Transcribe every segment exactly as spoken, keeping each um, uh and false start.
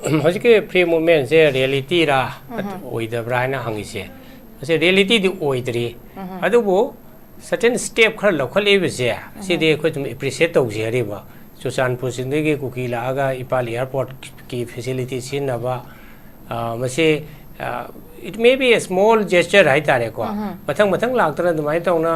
ꯍꯧꯖꯤꯛꯀꯤ ꯐ꯭ꯔꯤ ꯃꯨꯚꯃꯦꯟꯁꯦ ꯔꯤꯌꯦꯂꯤꯇꯤꯔꯥ ꯑꯣꯏꯗꯕ꯭ꯔꯥ ꯍꯥꯏꯅ ꯍꯪꯉꯤꯁꯦ, ꯃꯁꯤ ꯔꯤꯌꯦꯂꯤꯇꯤꯗꯤ ꯑꯣꯏꯗ꯭ꯔꯤ꯫ ꯑꯗꯨꯕꯨ ꯁꯔꯇꯦꯟ ꯁ꯭ꯇꯦꯞ ꯈꯔ ꯂꯧꯈꯠꯂꯛꯏꯕꯁꯦ, ꯁꯤꯗꯤ ꯑꯩꯈꯣꯏ ꯑꯗꯨꯝ ꯑꯦꯄ꯭ꯔꯤꯁꯤꯌꯦꯠ ꯇꯧꯖꯩ꯫ ꯍꯥꯏꯔꯤꯕ ꯆꯨꯔꯆꯥꯟꯄꯨꯔꯁꯤꯡꯗꯒꯤ ꯀꯨꯀꯤ ꯂꯥꯛꯑꯒ ꯏꯝꯐꯥꯜ ꯑꯦꯌꯥꯔꯄꯣꯔꯠꯀꯤ ꯐꯦꯁꯤꯂꯤꯇꯤ ꯁꯤꯖꯤꯟꯅꯕ, ꯑ, ꯃꯁꯤ, ꯑ, it may be a small gesture ꯍꯥꯏꯇꯥꯔꯦꯀꯣ꯫ ꯃꯊꯪ ꯃꯊꯪ ꯂꯥꯛꯇꯅ ꯑꯗꯨꯃꯥꯏꯅ ꯇꯧꯅ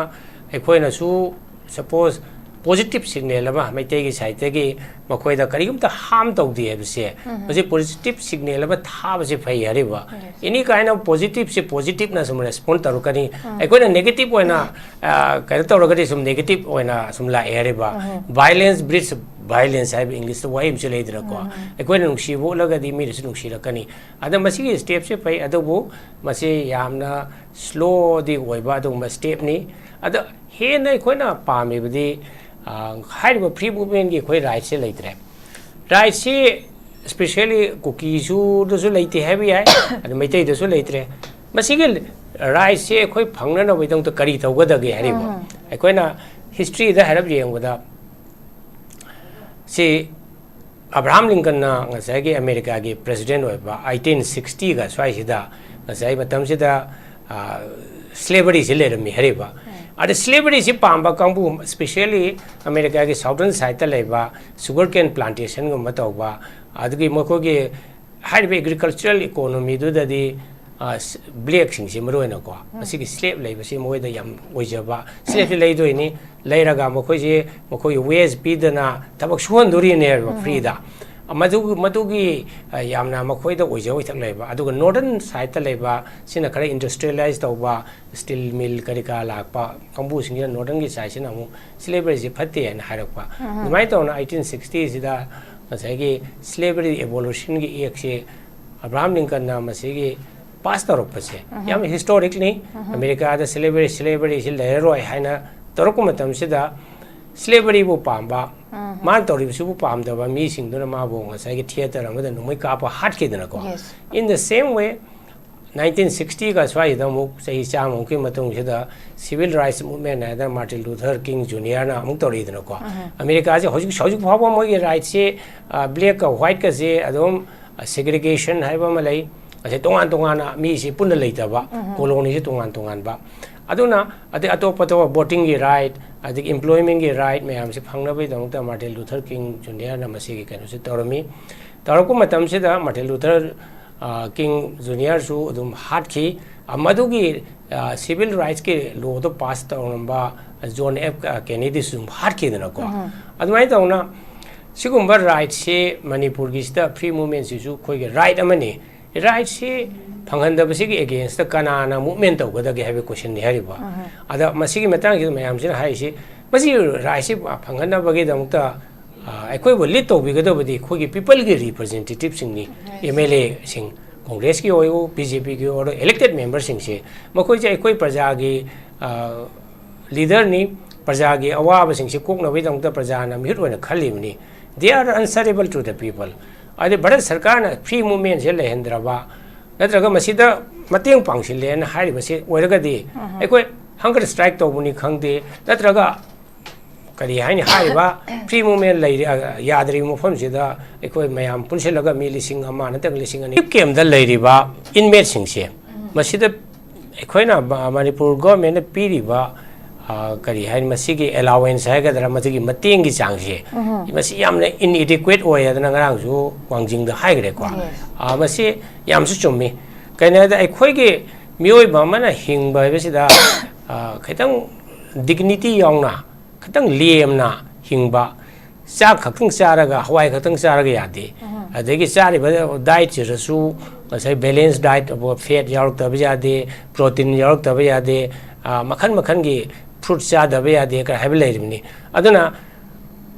ꯑꯩꯈꯣꯏꯅꯁꯨ ꯁꯄꯣꯁ ꯄꯣꯖꯤꯇꯤꯞ ꯁꯤꯒꯅꯦꯜ ꯑꯃ ꯃꯩꯇꯩꯒꯤ ꯁꯥꯏꯠꯇꯒꯤ ꯃꯈꯣꯏꯗ ꯀꯔꯤꯒꯨꯝꯕ ꯍꯥꯔꯝ ꯇꯧꯗꯦ ꯍꯥꯏꯕꯁꯦ, ꯃꯁꯤ ꯄꯣꯖꯤꯇꯤꯞ ꯁꯤꯒꯅꯦꯜ ꯑꯃ ꯊꯥꯕꯁꯦ ꯐꯩ꯫ ꯍꯥꯏꯔꯤꯕ ꯑꯦꯅꯤ ꯀꯥꯏꯟ ꯑꯣꯐ ꯄꯣꯖꯤꯇꯤꯞꯁꯦ ꯄꯣꯖꯤꯇꯤꯞꯅ ꯁꯨꯝ ꯔꯦꯁꯄꯣꯟ ꯇꯧꯔꯛꯀꯅꯤ꯫ ꯑꯩꯈꯣꯏꯅ ꯅꯦꯒꯦꯇꯤꯞ ꯑꯣꯏꯅ, ꯑ, ꯀꯩꯅꯣ ꯇꯧꯔꯒꯗꯤ ꯁꯨꯝ ꯅꯦꯒꯦꯇꯤꯞ ꯑꯣꯏꯅ ꯁꯨꯝ ꯂꯥꯛꯑꯦ꯫ ꯍꯥꯏꯔꯤꯕ violence breeds violence ꯍꯥꯏꯕ ꯏꯪꯂꯤꯁꯇ ꯋꯥꯍꯩ ꯑꯃꯁꯨ ꯂꯩꯗꯅꯀꯣ꯫ ꯑꯩꯈꯣꯏꯅ ꯅꯨꯡꯁꯤꯕ ꯎꯠꯂꯒꯗꯤ ꯃꯤꯅꯁꯨ ꯅꯨꯡꯁꯤꯔꯛꯀꯅꯤ꯫ ꯑꯗ ꯃꯁꯤꯒꯤ ꯁ꯭ꯇꯦꯞꯁꯦ ꯐꯩ, ꯑꯗꯨꯕꯨ ꯃꯁꯤ ꯌꯥꯝꯅ ꯁ꯭ꯂꯣꯗꯤ ꯑꯣꯏꯕ ꯑꯗꯨꯒꯨꯝꯕ ꯁ꯭ꯇꯦꯞꯅꯤ꯫ ꯑꯗ ꯍꯦꯟꯅ ꯑꯩꯈꯣꯏꯅ ꯄꯥꯝꯃꯤꯕꯗꯤ, ꯑ, ꯍꯥꯏꯔꯤꯕ ꯐ꯭ꯔꯤ ꯃꯨꯚꯃꯦꯟꯒꯤ ꯑꯩꯈꯣꯏ ꯔꯥꯏꯠꯁꯦ ꯂꯩꯇ꯭ꯔꯦ꯫ ꯔꯥꯏꯠꯁꯤ ꯏꯁꯄꯤꯁꯦꯜꯂꯤ ꯀꯨꯀꯤꯁꯨꯗꯁꯨ ꯂꯩꯇꯦ ꯍꯥꯏꯕ ꯌꯥꯏ, ꯑꯗꯨ ꯃꯩꯇꯩꯗꯁꯨ ꯂꯩꯇ꯭ꯔꯦ꯫ ꯃꯁꯤꯒꯤ ꯔꯥꯏꯠꯁꯦ ꯑꯩꯈꯣꯏ ꯐꯪꯅꯅꯕꯒꯤꯗꯃꯛꯇ ꯀꯔꯤ ꯇꯧꯒꯗꯒꯦ ꯍꯥꯏꯔꯤꯕ? ꯑꯩꯈꯣꯏꯅ ꯍꯤꯁꯇ꯭ꯔꯤꯗ ꯍꯥꯏꯔꯞ ꯌꯦꯡꯕꯗ, ꯁꯤ ꯑꯕ꯭ꯔꯥꯍꯥꯝ ꯂꯤꯡꯀꯟꯅ ꯉꯁꯥꯏꯒꯤ ꯑꯃꯦꯔꯤꯀꯥꯒꯤ ꯄ꯭ꯔꯦꯁꯤꯗꯦꯟ ꯑꯣꯏꯕ ꯑꯩꯇꯤꯟ ꯁꯤꯛꯁꯇꯤꯒ ꯁ꯭ꯋꯥꯏꯁꯤꯗ, ꯉꯁꯥꯏ ꯃꯇꯝꯁꯤꯗ, ꯑ, ꯁ꯭ꯂꯦꯕꯔꯤꯁꯤ ꯂꯩꯔꯝꯃꯤ ꯍꯥꯏꯔꯤꯕ꯫ ꯑꯗ ꯁ꯭ꯂꯦꯕꯔꯤꯁꯤ ꯄꯥꯝꯕ ꯀꯥꯡꯕꯨ, ꯏꯁꯄꯤꯁꯦꯜꯂꯤ ꯑꯃꯦꯔꯤꯀꯥꯒꯤ ꯁꯥꯎꯗꯔꯟ ꯁꯥꯏꯠꯇ ꯂꯩꯕ ꯁꯨꯒꯔ ꯀꯦꯟ ꯄ꯭ꯂꯥꯟꯇꯦꯁꯟꯒꯨꯝꯕ ꯇꯧꯕ, ꯑꯗꯨꯒꯤ ꯃꯈꯣꯏꯒꯤ ꯍꯥꯏꯔꯤꯕ ꯑꯦꯒ꯭ꯔꯤꯀꯜꯆꯔꯦꯜ ꯏꯀꯣꯅꯣꯃꯤꯗꯨꯗꯗꯤ, ꯑ, ꯁ-, ꯕ꯭ꯂꯦꯛꯁꯤꯡꯁꯤ ꯃꯔꯨ ꯑꯣꯏꯅꯀꯣ, ꯃꯁꯤꯒꯤ ꯁ꯭ꯂꯦꯕ ꯂꯩꯕꯁꯤ ꯃꯈꯣꯏꯗ ꯌꯥꯝ ꯑꯣꯏꯖꯕ꯫ ꯁ꯭ꯂꯦꯕꯁꯤ ꯂꯩꯗꯣꯏꯅꯤ, ꯂꯩꯔꯒ ꯃꯈꯣꯏꯁꯤ, ꯃꯈꯣꯏꯒꯤ ꯋꯦꯖ ꯄꯤꯗꯅ ꯊꯕꯛ ꯁꯨꯍꯟꯗꯣꯔꯤꯅꯦꯕ ꯐ꯭ꯔꯤꯗ꯫ ꯃꯗꯨ-, ꯃꯗꯨꯒꯤ, ꯑ, ꯌꯥꯝꯅ ꯃꯈꯣꯏꯗ ꯑꯣꯏꯖ ꯑꯣꯏꯊꯛ ꯂꯩꯕ꯫ ꯑꯗꯨꯒ ꯅꯣꯔꯗꯔꯟ ꯁꯥꯏꯠꯇ ꯂꯩꯕ ꯁꯤꯅ ꯈꯔ ꯏꯟꯗꯁꯇ꯭ꯔꯤꯌꯦꯂꯥꯏꯁ ꯇꯧꯕ, ꯁ꯭ꯇꯤꯜ ꯃꯤꯜ ꯀꯔꯤ ꯀꯔꯥ ꯂꯥꯛꯄ ꯀꯥꯡꯕꯨꯁꯤꯡꯁꯤꯅ ꯅꯣꯔꯗꯔꯟꯒꯤ ꯁꯥꯏꯠꯁꯤꯅ ꯑꯃꯨꯛ ꯁ꯭ꯂꯦꯕꯔꯤꯁꯤ ꯐꯠꯇꯦ ꯍꯥꯏꯅ ꯍꯥꯏꯔꯛꯄ꯫ ꯑꯗꯨꯃꯥꯏꯅ ꯇꯧꯅ ꯑꯩꯇꯤꯟ ꯁꯤꯛꯁꯇꯤꯁꯤꯗ ꯉꯁꯥꯏꯒꯤ ꯁ꯭ꯂꯦꯕꯔꯤ ꯑꯦꯕꯣꯂꯨꯁꯟꯒꯤ ꯑꯦꯛꯁꯦ ꯑꯕ꯭ꯔꯥꯍꯥꯝ ꯂꯤꯡꯀꯟꯅ ꯃꯁꯤꯒꯤ ꯄꯥꯁ ꯇꯧꯔꯛꯄꯁꯦ ꯌꯥꯝ ꯍꯤꯁꯇꯣꯔꯤꯛꯅꯤ꯫ ꯑꯃꯦꯔꯤꯀꯥꯗ ꯁ꯭ꯂꯦꯕꯔꯤ, ꯁ꯭ꯂꯦꯕꯔꯤꯁꯤ ꯂꯩꯔꯔꯣꯏ ꯍꯥꯏꯅ ꯇꯧꯔꯛꯄ ꯃꯇꯝꯁꯤꯗ ꯁ꯭ꯂꯦꯕꯔꯤꯕꯨ ꯄꯥꯝꯕ, ꯃꯥꯅ ꯇꯧꯔꯤꯕꯁꯤꯕꯨ ꯄꯥꯝꯗꯕ ꯃꯤꯁꯤꯡꯗꯨꯅ ꯃꯥꯕꯨ ꯉꯁꯥꯏꯒꯤ ꯊꯤꯌꯦꯇꯔ ꯑꯃꯗ ꯅꯣꯡꯃꯩ ꯀꯥꯞꯄ ꯍꯥꯠꯈꯤꯗꯅꯀꯣ꯫ Yes. In the same way, nineteen ꯁꯤꯛꯁꯇꯤꯒ ꯁ꯭ꯋꯥꯏꯁꯤꯗ ꯑꯃꯨꯛ ꯆꯍꯤ ꯆꯥꯝꯃꯃꯨꯛꯀꯤ ꯃꯇꯨꯡꯁꯤꯗ ꯁꯤꯚꯤꯜ ꯔꯥꯏꯠꯁ ꯃꯨꯚꯃꯦꯟ ꯍꯥꯏꯗꯅ ꯃꯥꯔꯇꯤꯟ ꯂꯨꯊꯔ ꯀꯤꯡ ꯖꯨꯅꯤꯌꯔꯅ ꯑꯃꯨꯛ ꯇꯧꯔꯤꯗꯅꯀꯣ꯫ ꯑꯃꯦꯔꯤꯀꯥꯁꯦ ꯍꯧꯖꯤꯛ, ꯍꯧꯖꯤꯛ ꯐꯥꯎꯕ ꯃꯣꯏꯒꯤ ꯔꯥꯏꯠꯁꯦ, ꯑ, ꯕ꯭ꯂꯦꯛꯀ ꯋꯥꯏꯠꯀꯁꯦ ꯑꯗꯨꯝ, ꯁꯦꯒ꯭ꯔꯤꯒꯦꯁꯟ ꯍꯥꯏꯕ ꯑꯃ ꯂꯩ꯫ ꯑꯁꯤ ꯇꯣꯉꯥꯟ ꯇꯣꯉꯥꯟꯅ ꯃꯤꯁꯤ ꯄꯨꯟꯅ ꯂꯩꯇꯕ, ꯀꯣꯂꯣꯅꯤꯁꯤ ꯇꯣꯉꯥꯟ ꯇꯣꯉꯥꯟꯕ꯫ ꯑꯗꯨꯅ ꯑꯗꯩ ꯑꯇꯣꯞ ꯑꯇꯣꯞꯄ ꯚꯣꯇꯤꯡꯒꯤ ꯔꯥꯏꯠ, ꯑꯗꯒꯤ ꯏꯝꯄ꯭ꯂꯣꯏꯃꯦꯟꯒꯤ ꯔꯥꯏꯠ ꯃꯌꯥꯝꯁꯤ ꯐꯪꯅꯕꯒꯤꯗꯃꯛꯇ ꯃꯥꯔꯇꯤꯟ ꯂꯨꯊꯔ ꯀꯤꯡ ꯖꯨꯅꯤꯌꯔꯅ ꯃꯁꯤꯒꯤ ꯀꯩꯅꯣꯁꯤ ꯇꯧꯔꯝꯃꯤ꯫ ꯇꯧꯔꯛꯄ ꯃꯇꯝꯁꯤꯗ ꯃꯥꯔꯇꯤꯟ ꯂꯨꯊꯔ, ꯑ, ꯀꯤꯡ ꯖꯨꯅꯤꯌꯔꯁꯨ ꯑꯗꯨꯝ ꯍꯥꯠꯈꯤ꯫ ꯑ, ꯃꯗꯨꯒꯤ, ꯑ, ꯁꯤꯚꯤꯜ ꯔꯥꯏꯠꯁꯀꯤ ꯂꯣꯗꯣ ꯄꯥꯁ ꯇꯧꯔꯝꯕ ꯖꯣꯟ ꯑꯦꯐ ꯀꯦꯅꯦꯗꯤꯁꯨ ꯑꯗꯨꯝ ꯍꯥꯠꯈꯤꯗꯅꯀꯣ꯫ ꯑꯗꯨꯃꯥꯏꯅ ꯇꯧꯅ ꯁꯤꯒꯨꯝꯕ ꯔꯥꯏꯠꯁꯦ ꯃꯅꯤꯄꯨꯔꯒꯤꯁꯤꯗ ꯐ꯭ꯔꯤ ꯃꯨꯚꯃꯦꯟꯁꯤꯁꯨ ꯑꯩꯈꯣꯏꯒꯤ ꯔꯥꯏꯠ ꯑꯃꯅꯤ꯫ ꯔꯥꯏꯠꯁꯤ ꯐꯪꯍꯟꯗꯕꯁꯤꯒꯤ ꯑꯦꯒꯦꯟꯁꯇ ꯀꯅꯥꯅ ꯃꯨꯚꯃꯦꯟ ꯇꯧꯒꯗꯒꯦ ꯍꯥꯏꯕꯒꯤ ꯀꯣꯏꯁꯟꯅꯤ ꯍꯥꯏꯔꯤꯕ꯫ ꯑꯗ ꯃꯁꯤꯒꯤ ꯃꯇꯥꯡꯁꯤꯗ ꯃꯌꯥꯝꯁꯤꯅ ꯍꯥꯏꯔꯤꯁꯤ, ꯃꯁꯤ ꯔꯥꯏꯠꯁꯤ ꯐꯪꯍꯟꯅꯕꯒꯤꯗꯃꯛꯇ, ꯑ, ꯑꯩꯈꯣꯏꯕꯨ ꯂꯤꯗ ꯇꯧꯕꯤꯒꯗꯕꯗꯤ ꯑꯩꯈꯣꯏꯒꯤ ꯄꯤꯄꯜꯒꯤ ꯔꯤꯄ꯭ꯔꯖꯦꯟꯇꯦꯇꯤꯞꯁꯤꯡꯅꯤ꯫ ꯑꯦꯝ ꯑꯦꯜ ꯑꯦꯁꯤꯡ, ꯀꯣꯡꯒ꯭ꯔꯦꯁꯀꯤ ꯑꯣꯏꯔꯣ, ꯕꯤ ꯖꯦ ꯄꯤꯒꯤ ꯑꯣꯏꯔꯣ, ꯏꯂꯦꯛꯇꯦꯗ ꯃꯦꯝꯕꯔꯁꯤꯡꯁꯦ, ꯃꯈꯣꯏꯁꯦ ꯑꯩꯈꯣꯏ ꯄ꯭ꯔꯖꯥꯒꯤ, ꯑ, ꯂꯤꯗꯔꯅꯤ꯫ ꯄ꯭ꯔꯖꯥꯒꯤ ꯑꯋꯥꯕꯁꯤꯡꯁꯤ ꯀꯣꯛꯅꯕꯒꯤꯗꯃꯛꯇ ꯄ꯭ꯔꯖꯥꯅ ꯃꯤꯍꯨꯠ ꯑꯣꯏꯅ ꯈꯜꯂꯤꯕꯅꯤ꯫ They are answerable to the people꯫ ꯑꯗꯩ ꯚꯥꯔꯠ ꯁꯔꯀꯥꯔꯅ ꯐ꯭ꯔꯤ ꯃꯨꯚꯃꯦꯟꯁꯦ ꯂꯩꯍꯟꯗ꯭ꯔꯕ, ꯅꯠꯇ꯭ꯔꯒ ꯃꯁꯤꯗ ꯃꯇꯦꯡ ꯄꯥꯡꯁꯤꯜꯂꯦꯅ ꯍꯥꯏꯔꯤꯕꯁꯤ ꯑꯣꯏꯔꯒꯗꯤ, ꯑꯩꯈꯣꯏ ꯍꯪꯒꯔ ꯁ꯭ꯇ꯭ꯔꯥꯏꯛ ꯇꯧꯕꯅꯤ ꯈꯪꯗꯦ, ꯅꯠꯇ꯭ꯔꯒ ꯀꯔꯤ ꯍꯥꯏꯅꯤ, ꯍꯥꯏꯔꯤꯕ ꯐ꯭ꯔꯤ ꯃꯨꯚꯃꯦꯟ ꯂꯩꯔꯤ, ꯑ, ꯌꯥꯗ꯭ꯔꯤꯕ ꯃꯐꯝꯁꯤꯗ ꯑꯩꯈꯣꯏ ꯃꯌꯥꯝ ꯄꯨꯟꯁꯤꯜꯂꯒ ꯃꯤ ꯂꯤꯁꯤꯡ ꯑꯃ ꯅꯠꯇ꯭ꯔꯒ ꯂꯤꯁꯤꯡ ꯑꯅꯤ ꯀꯦꯝꯗ ꯂꯩꯔꯤꯕ ꯏꯟꯃꯦꯠꯁꯤꯡꯁꯦ, ꯃꯁꯤꯗ ꯑꯩꯈꯣꯏꯅ ꯃ-, ꯃꯅꯤꯄꯨꯔ ꯒꯣꯔꯃꯦꯟꯅ ꯄꯤꯔꯤꯕ, ꯑ, ꯀꯔꯤ ꯍꯥꯏꯅꯤ, ꯃꯁꯤꯒꯤ ꯑꯦꯂꯥꯋꯦꯟꯁ ꯍꯥꯏꯒꯗ꯭ꯔꯥ, ꯃꯁꯤꯒꯤ ꯃꯇꯦꯡꯒꯤ ꯆꯥꯡꯁꯦ, ꯃꯁꯤ ꯌꯥꯝꯅ ꯏꯟꯑꯦꯗꯤꯀ꯭ꯋꯦꯠ ꯑꯣꯏ ꯍꯥꯏꯗꯅ ꯉꯔꯥꯡꯁꯨ ꯋꯥꯡꯖꯤꯡꯗ ꯍꯥꯏꯈ꯭ꯔꯦꯀꯣ꯫ ꯑ, ꯃꯁꯤ ꯌꯥꯝꯁꯨ ꯆꯨꯝꯃꯤ꯫ ꯀꯩꯅꯣ ꯍꯥꯏꯕꯗ, ꯑꯩꯈꯣꯏꯒꯤ ꯃꯤꯑꯣꯏꯕ ꯑꯃꯅ ꯍꯤꯡꯕ ꯍꯥꯏꯕꯁꯤꯗ, ꯑ, ꯈꯤꯇꯪ ꯗꯤꯒꯅꯤꯇꯤ ꯌꯥꯎꯅ, ꯈꯤꯇꯪ ꯂꯦꯝꯅ ꯍꯤꯡꯕ, ꯆꯥꯛ ꯈꯛꯇꯪ ꯆꯥꯔꯒ, ꯍꯋꯥꯏ ꯈꯛꯇꯪ ꯆꯥꯔꯒ ꯌꯥꯗꯦ꯫ ꯑꯗꯒꯤ ꯆꯥꯔꯤꯕ ꯗꯥꯏꯠꯁꯤꯗꯁꯨ ꯉꯁꯥꯏ ꯕꯦꯂꯦꯟꯁ ꯗꯥꯏꯠ, ꯐꯦꯠ ꯌꯥꯎꯔꯛꯇꯕ ꯌꯥꯗꯦ, ꯄ꯭ꯔꯣꯇꯤꯟ ꯌꯥꯎꯔꯛꯇꯕ ꯌꯥꯗꯦ, ꯑ, ꯃꯈꯜ ꯃꯈꯜꯒꯤ ꯐ꯭ꯔꯨꯠ ꯆꯥꯗꯕ ꯌꯥꯗꯦ ꯀꯥꯏ ꯍꯥꯏꯕ ꯂꯩꯔꯤꯕꯅꯤ꯫ ꯑꯗꯨꯅ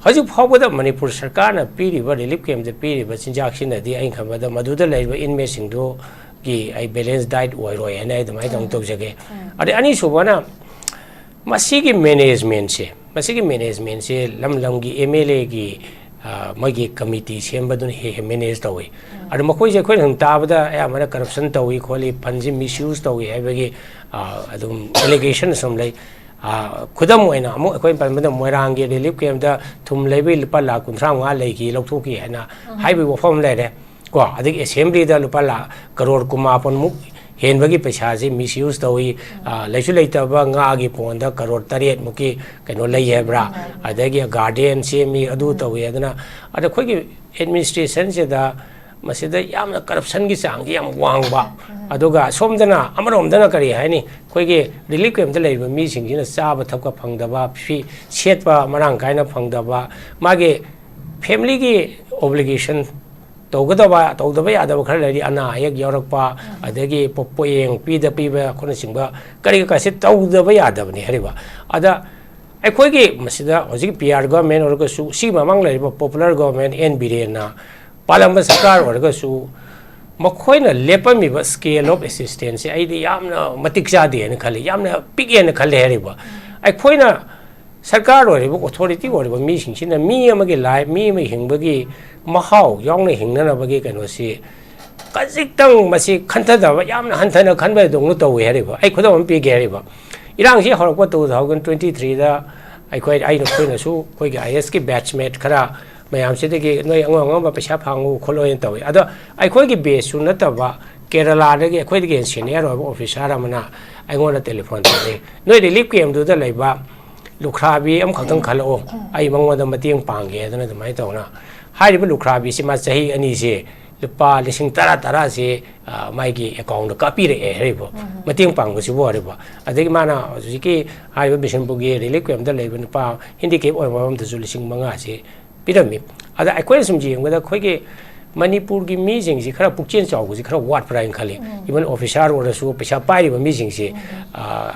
ꯍꯧꯖꯤꯛ ꯐꯥꯎꯕꯗ ꯃꯅꯤꯄꯨꯔ ꯁꯔꯀꯥꯔꯅ ꯄꯤꯔꯤꯕ ꯔꯤꯂꯤꯐ ꯀꯦꯝꯞꯇ ꯄꯤꯔꯤꯕ ꯆꯤꯟꯖꯥꯛꯁꯤꯅꯗꯤ ꯑꯩꯅ ꯈꯟꯕꯗ ꯃꯗꯨꯗ ꯂꯩꯔꯤꯕ ꯏꯟꯃꯦꯠꯁꯤꯡꯗꯨꯒꯤ ꯑꯩ ꯕꯦꯂꯦꯟꯁ ꯗꯥꯏꯠ ꯑꯣꯏꯔꯣꯏ ꯍꯥꯏꯅ ꯑꯩ ꯑꯗꯨꯃꯥꯏꯅ ꯇꯧ-, ꯇꯧꯖꯒꯦ꯫ ꯑꯗꯩ ꯑꯅꯤꯁꯨꯕꯅ ꯃꯁꯤꯒꯤ ꯃꯦꯅꯦꯖꯃꯦꯟꯁꯦ, ꯃꯁꯤꯒꯤ ꯃꯦꯅꯦꯖꯃꯦꯟꯁꯦ ꯂꯝ ꯂꯝꯒꯤ ꯑꯦꯝ ꯑꯦꯜ ꯑꯦꯒꯤ, ꯑ, ꯃꯣꯏꯒꯤ ꯀꯃꯤꯇꯤ ꯁꯦꯝꯕꯗꯨꯅ ꯍꯦꯛ ꯍꯦꯛ ꯃꯦꯅꯦꯖ ꯇꯧꯏ꯫ ꯑꯗꯣ ꯃꯈꯣꯏꯁꯦ ꯑꯩꯈꯣꯏꯅ ꯁꯨꯝ ꯇꯥꯕꯗ ꯑꯌꯥꯝꯕꯅ ꯀꯔꯞꯁꯟ ꯇꯧꯏ ꯈꯣꯠꯂꯤ, ꯐꯟꯁꯦ ꯃꯤꯁꯌꯨꯁ ꯇꯧꯏ ꯍꯥꯏꯕꯒꯤ, ꯑ, ꯑꯗꯨꯝ ꯑꯦꯂꯤꯒꯦꯁꯟ ꯁꯨꯝ ꯂꯩ꯫ ꯑ, ꯈꯨꯗꯝ ꯑꯣꯏꯅ ꯑꯃꯨꯛ ꯑꯩꯈꯣꯏꯅ ꯄꯟꯕꯗ ꯃꯣꯏꯔꯥꯡꯒꯤ ꯔꯤꯂꯤꯐ ꯀꯦꯝꯞꯇ ꯊꯨꯝ ꯂꯩꯕꯒꯤ ꯂꯨꯄꯥ ꯂꯥꯈ ꯀꯨꯟꯊ꯭ꯔꯥ ꯃꯉꯥ ꯂꯩꯈꯤ, ꯂꯧꯊꯣꯛꯈꯤ ꯍꯥꯏꯅ ꯍꯥꯏꯕꯒꯤ ꯋꯥꯐꯝ ꯑꯃ ꯂꯩꯔꯦ꯫ ꯀꯣ, ꯑꯗꯒꯤ ꯑꯦꯁꯦꯝꯕ꯭ꯂꯤꯗ ꯂꯨꯄꯥ ꯂꯥꯈ ꯀꯔꯣꯔ ꯀꯨꯟꯃꯥꯄꯟꯃꯨꯛ ꯍꯦꯟꯕꯒꯤ ꯄꯩꯁꯥꯁꯤ ꯃꯤꯁꯌꯨꯁ ꯇꯧꯏ꯫ ꯑ, ꯂꯩꯁꯨ ꯂꯩꯇꯕ ꯉꯥꯒꯤ ꯄꯣꯟꯗ ꯀꯔꯣꯔ ꯇꯔꯦꯠꯃꯨꯛꯀꯤ ꯀꯩꯅꯣ ꯂꯩ ꯍꯥꯏꯕ꯭ꯔꯥ? ꯑꯗꯒꯤ ꯒꯥꯔꯗꯦꯟ ꯁꯦꯝꯃꯤ, ꯑꯗꯨ ꯇꯧꯏ꯫ ꯑꯗꯨꯅ, ꯑꯗ ꯑꯩꯈꯣꯏꯒꯤ ꯑꯦꯗꯃꯤꯅꯤꯁꯇ꯭ꯔꯦꯁꯟꯁꯤꯗ ꯃꯁꯤꯗ ꯌꯥꯝꯅ ꯀꯔꯞꯁꯟꯒꯤ ꯆꯥꯡꯁꯤ ꯌꯥꯝ ꯋꯥꯡꯕ꯫ ꯑꯗꯨꯒ ꯁꯣꯝꯗꯅ, ꯑꯃꯔꯣꯝꯗꯅ ꯀꯔꯤ ꯍꯥꯏꯅꯤ, ꯑꯩꯈꯣꯏꯒꯤ ꯔꯤꯂꯤꯐ ꯀꯦꯝꯞꯇ ꯂꯩꯔꯤꯕ ꯃꯤꯁꯤꯡꯁꯤꯅ ꯆꯥꯕ ꯊꯛꯄ ꯐꯪꯗꯕ, ꯐꯤ ꯁꯦꯠꯄ ꯃꯔꯥꯡ ꯀꯥꯏꯅ ꯐꯪꯗꯕ, ꯃꯥꯒꯤ ꯐꯦꯃꯤꯂꯤꯒꯤ ꯑꯣꯕ꯭ꯂꯤꯒꯦꯁꯟ ꯇꯧꯒꯗꯕ, ꯇꯧꯗꯕ ꯌꯥꯗꯕ ꯈꯔ ꯂꯩꯔꯤ, ꯑꯅꯥ ꯑꯌꯦꯛ ꯌꯥꯎꯔꯛꯄ, ꯑꯗꯒꯤ ꯄꯣ-, ꯄꯣꯌꯦꯡ ꯄꯤꯗ ꯄꯤꯕ ꯑꯩꯈꯣꯏꯅꯆꯤꯡꯕ ꯀꯔꯤ ꯀꯥꯁꯤ ꯇꯧꯗꯕ ꯌꯥꯗꯕꯅꯤ ꯍꯥꯏꯔꯤꯕ꯫ ꯑꯗ ꯑꯩꯈꯣꯏꯒꯤ ꯃꯁꯤꯗ ꯍꯧꯖꯤꯛ ꯄꯤ ꯑꯥꯔ ꯒꯣꯔꯃꯦꯟ ꯑꯣꯏꯔꯒꯁꯨ, ꯁꯤꯒꯤ ꯃꯃꯥꯡ ꯂꯩꯔꯤꯕ ꯄꯣꯄꯨꯂꯔ ꯒꯣꯔꯃꯦꯟ ꯑꯦꯟ ꯕꯤꯔꯦꯟꯅ ꯄꯥꯜꯂꯝꯕ ꯁꯔꯀꯥꯔ ꯑꯣꯏꯔꯒꯁꯨ, ꯃꯈꯣꯏꯅ ꯂꯦꯞꯄꯝꯃꯤꯕ ꯁ꯭ꯀꯦꯜ ꯑꯣꯐ ꯑꯦꯁꯤꯁꯇꯦꯟꯁꯁꯦ ꯑꯩꯗꯤ ꯌꯥꯝꯅ ꯃꯇꯤꯛ ꯆꯥꯗꯦꯅ ꯈꯜꯂꯤ, ꯌꯥꯝꯅ ꯄꯤꯛꯑꯦꯅ ꯈꯜꯂꯤ ꯍꯥꯏꯔꯤꯕ꯫ ꯑꯩꯈꯣꯏꯅ ꯁꯔꯀꯥꯔ ꯑꯣꯏꯔꯤꯕ, ꯑꯣꯊꯣꯔꯤꯇꯤ ꯑꯣꯏꯔꯤꯕ ꯃꯤꯁꯤꯡꯁꯤꯅ ꯃꯤ ꯑꯃꯒꯤ ꯂꯥꯏꯐ, ꯃꯤ ꯑꯃ ꯍꯤꯡꯕꯒꯤ ꯃꯍꯥꯎ ꯌꯥꯎꯅ ꯍꯤꯡꯅꯅꯕꯒꯤ ꯀꯩꯅꯣꯁꯤ ꯈꯖꯤꯛꯇꯪ ꯃꯁꯤ ꯈꯟꯊꯗꯕ, ꯌꯥꯝꯅ ꯍꯟꯊꯅ ꯈꯟꯕꯗꯧꯅ ꯇꯧꯏ ꯍꯥꯏꯔꯤꯕ꯫ ꯑꯩ ꯈꯨꯗꯝ ꯑꯃ ꯄꯤꯒꯦ ꯍꯥꯏꯔꯤꯕ꯫ ꯏꯔꯥꯡꯁꯤ ꯍꯧꯔꯛꯄ ꯇꯨ ꯊꯥꯎꯖꯟ ꯇ꯭ꯋꯦꯟꯇꯤ ꯊ꯭ꯔꯤꯗ ꯑꯩꯈꯣꯏ, ꯑꯩꯅ, ꯑꯩꯈꯣꯏꯅꯁꯨ ꯑꯩꯈꯣꯏꯒꯤ ꯑꯥꯏ ꯑꯦꯁꯀꯤ ꯕꯦꯠꯁꯃꯦꯠ ꯈꯔ ꯃꯌꯥꯝꯁꯤꯗꯒꯤ ꯅꯣꯏ ꯑꯉꯝ ꯑꯉꯝꯕ ꯄꯩꯁꯥ ꯐꯪꯉꯨ ꯈꯣꯠꯂꯣꯅ ꯇꯧꯏ꯫ ꯑꯗꯣ ꯑꯩꯈꯣꯏꯒꯤ ꯕꯦꯠꯁꯁꯨ ꯅꯠꯇꯕ ꯀꯦꯔꯂꯥꯗꯒꯤ ꯑꯩꯈꯣꯏꯗꯒꯤ ꯍꯦꯟꯅ ꯁꯦꯅꯤꯌꯔ ꯑꯣꯏꯕ ꯑꯣꯐꯤꯁꯥꯔ ꯑꯃꯅ ꯑꯩꯉꯣꯟꯗ ꯇꯦꯂꯤꯐꯣꯟ ꯇꯧꯔꯛꯏ, "ꯅꯣꯏ ꯔꯤꯂꯤꯐ ꯀꯦꯝꯞꯇꯨꯗ ꯂꯩꯕ ꯂꯨꯈ꯭ꯔꯥꯕꯤ ꯑꯃꯈꯛꯇꯪ ꯈꯜꯂꯛꯑꯣ, ꯑꯩ ꯃꯉꯣꯟꯗ ꯃꯇꯦꯡ ꯄꯥꯡꯒꯦ" ꯍꯥꯏꯗꯅ ꯑꯗꯨꯃꯥꯏꯅ ꯇꯧꯅ꯫ ꯍꯥꯏꯔꯤꯕ ꯂꯨꯈ꯭ꯔꯥꯕꯤꯁꯤ ꯃꯥ ꯆꯍꯤ ꯑꯅꯤꯁꯦ ꯂꯨꯄꯥ ꯂꯤꯁꯤꯡ ꯇꯔꯥ ꯇꯔꯥꯁꯦ, ꯑ, ꯃꯥꯒꯤ ꯑꯦꯀꯥꯎꯟꯗ ꯀꯥꯞꯄꯤꯔꯛꯑꯦ ꯍꯥꯏꯔꯤꯕ, ꯃꯇꯦꯡ ꯄꯥꯡꯕꯁꯤꯕꯨ ꯍꯥꯏꯔꯤꯕ꯫ ꯑꯗꯒꯤ ꯃꯥꯅ ꯍꯧꯖꯤꯛꯀꯤ ꯍꯥꯏꯔꯤꯕ ꯕꯤꯁꯅꯨꯄꯨꯔꯒꯤ ꯔꯤꯂꯤꯐ ꯀꯦꯝꯞꯇ ꯂꯩꯕ ꯅꯨꯄꯥ ꯍꯦꯟꯗꯤꯀꯦꯞ ꯑꯣꯏꯕ ꯑꯃꯗꯁꯨ ꯂꯤꯁꯤꯡ ꯃꯉꯥꯁꯤ ꯄꯤꯔꯝꯃꯤ꯫ ꯑꯗ ꯑꯩꯈꯣꯏꯅ ꯁꯨꯝ ꯌꯦꯡꯕꯗ ꯑꯩꯈꯣꯏꯒꯤ ꯃꯅꯤꯄꯨꯔꯒꯤ ꯃꯤꯁꯤꯡꯁꯤ ꯈꯔ ꯄꯨꯛꯆꯦꯜ ꯆꯥꯎꯕꯁꯤ ꯈꯔ ꯋꯥꯠꯄ꯭ꯔꯥ ꯍꯥꯏꯅ ꯈꯜꯂꯤ꯫ ꯏꯚꯟ ꯑꯣꯐꯤꯁꯥꯔ ꯑꯣꯏꯔꯁꯨ, ꯄꯩꯁꯥ ꯄꯥꯏꯔꯤꯕ ꯃꯤꯁꯤꯡꯁꯤ, ꯑ,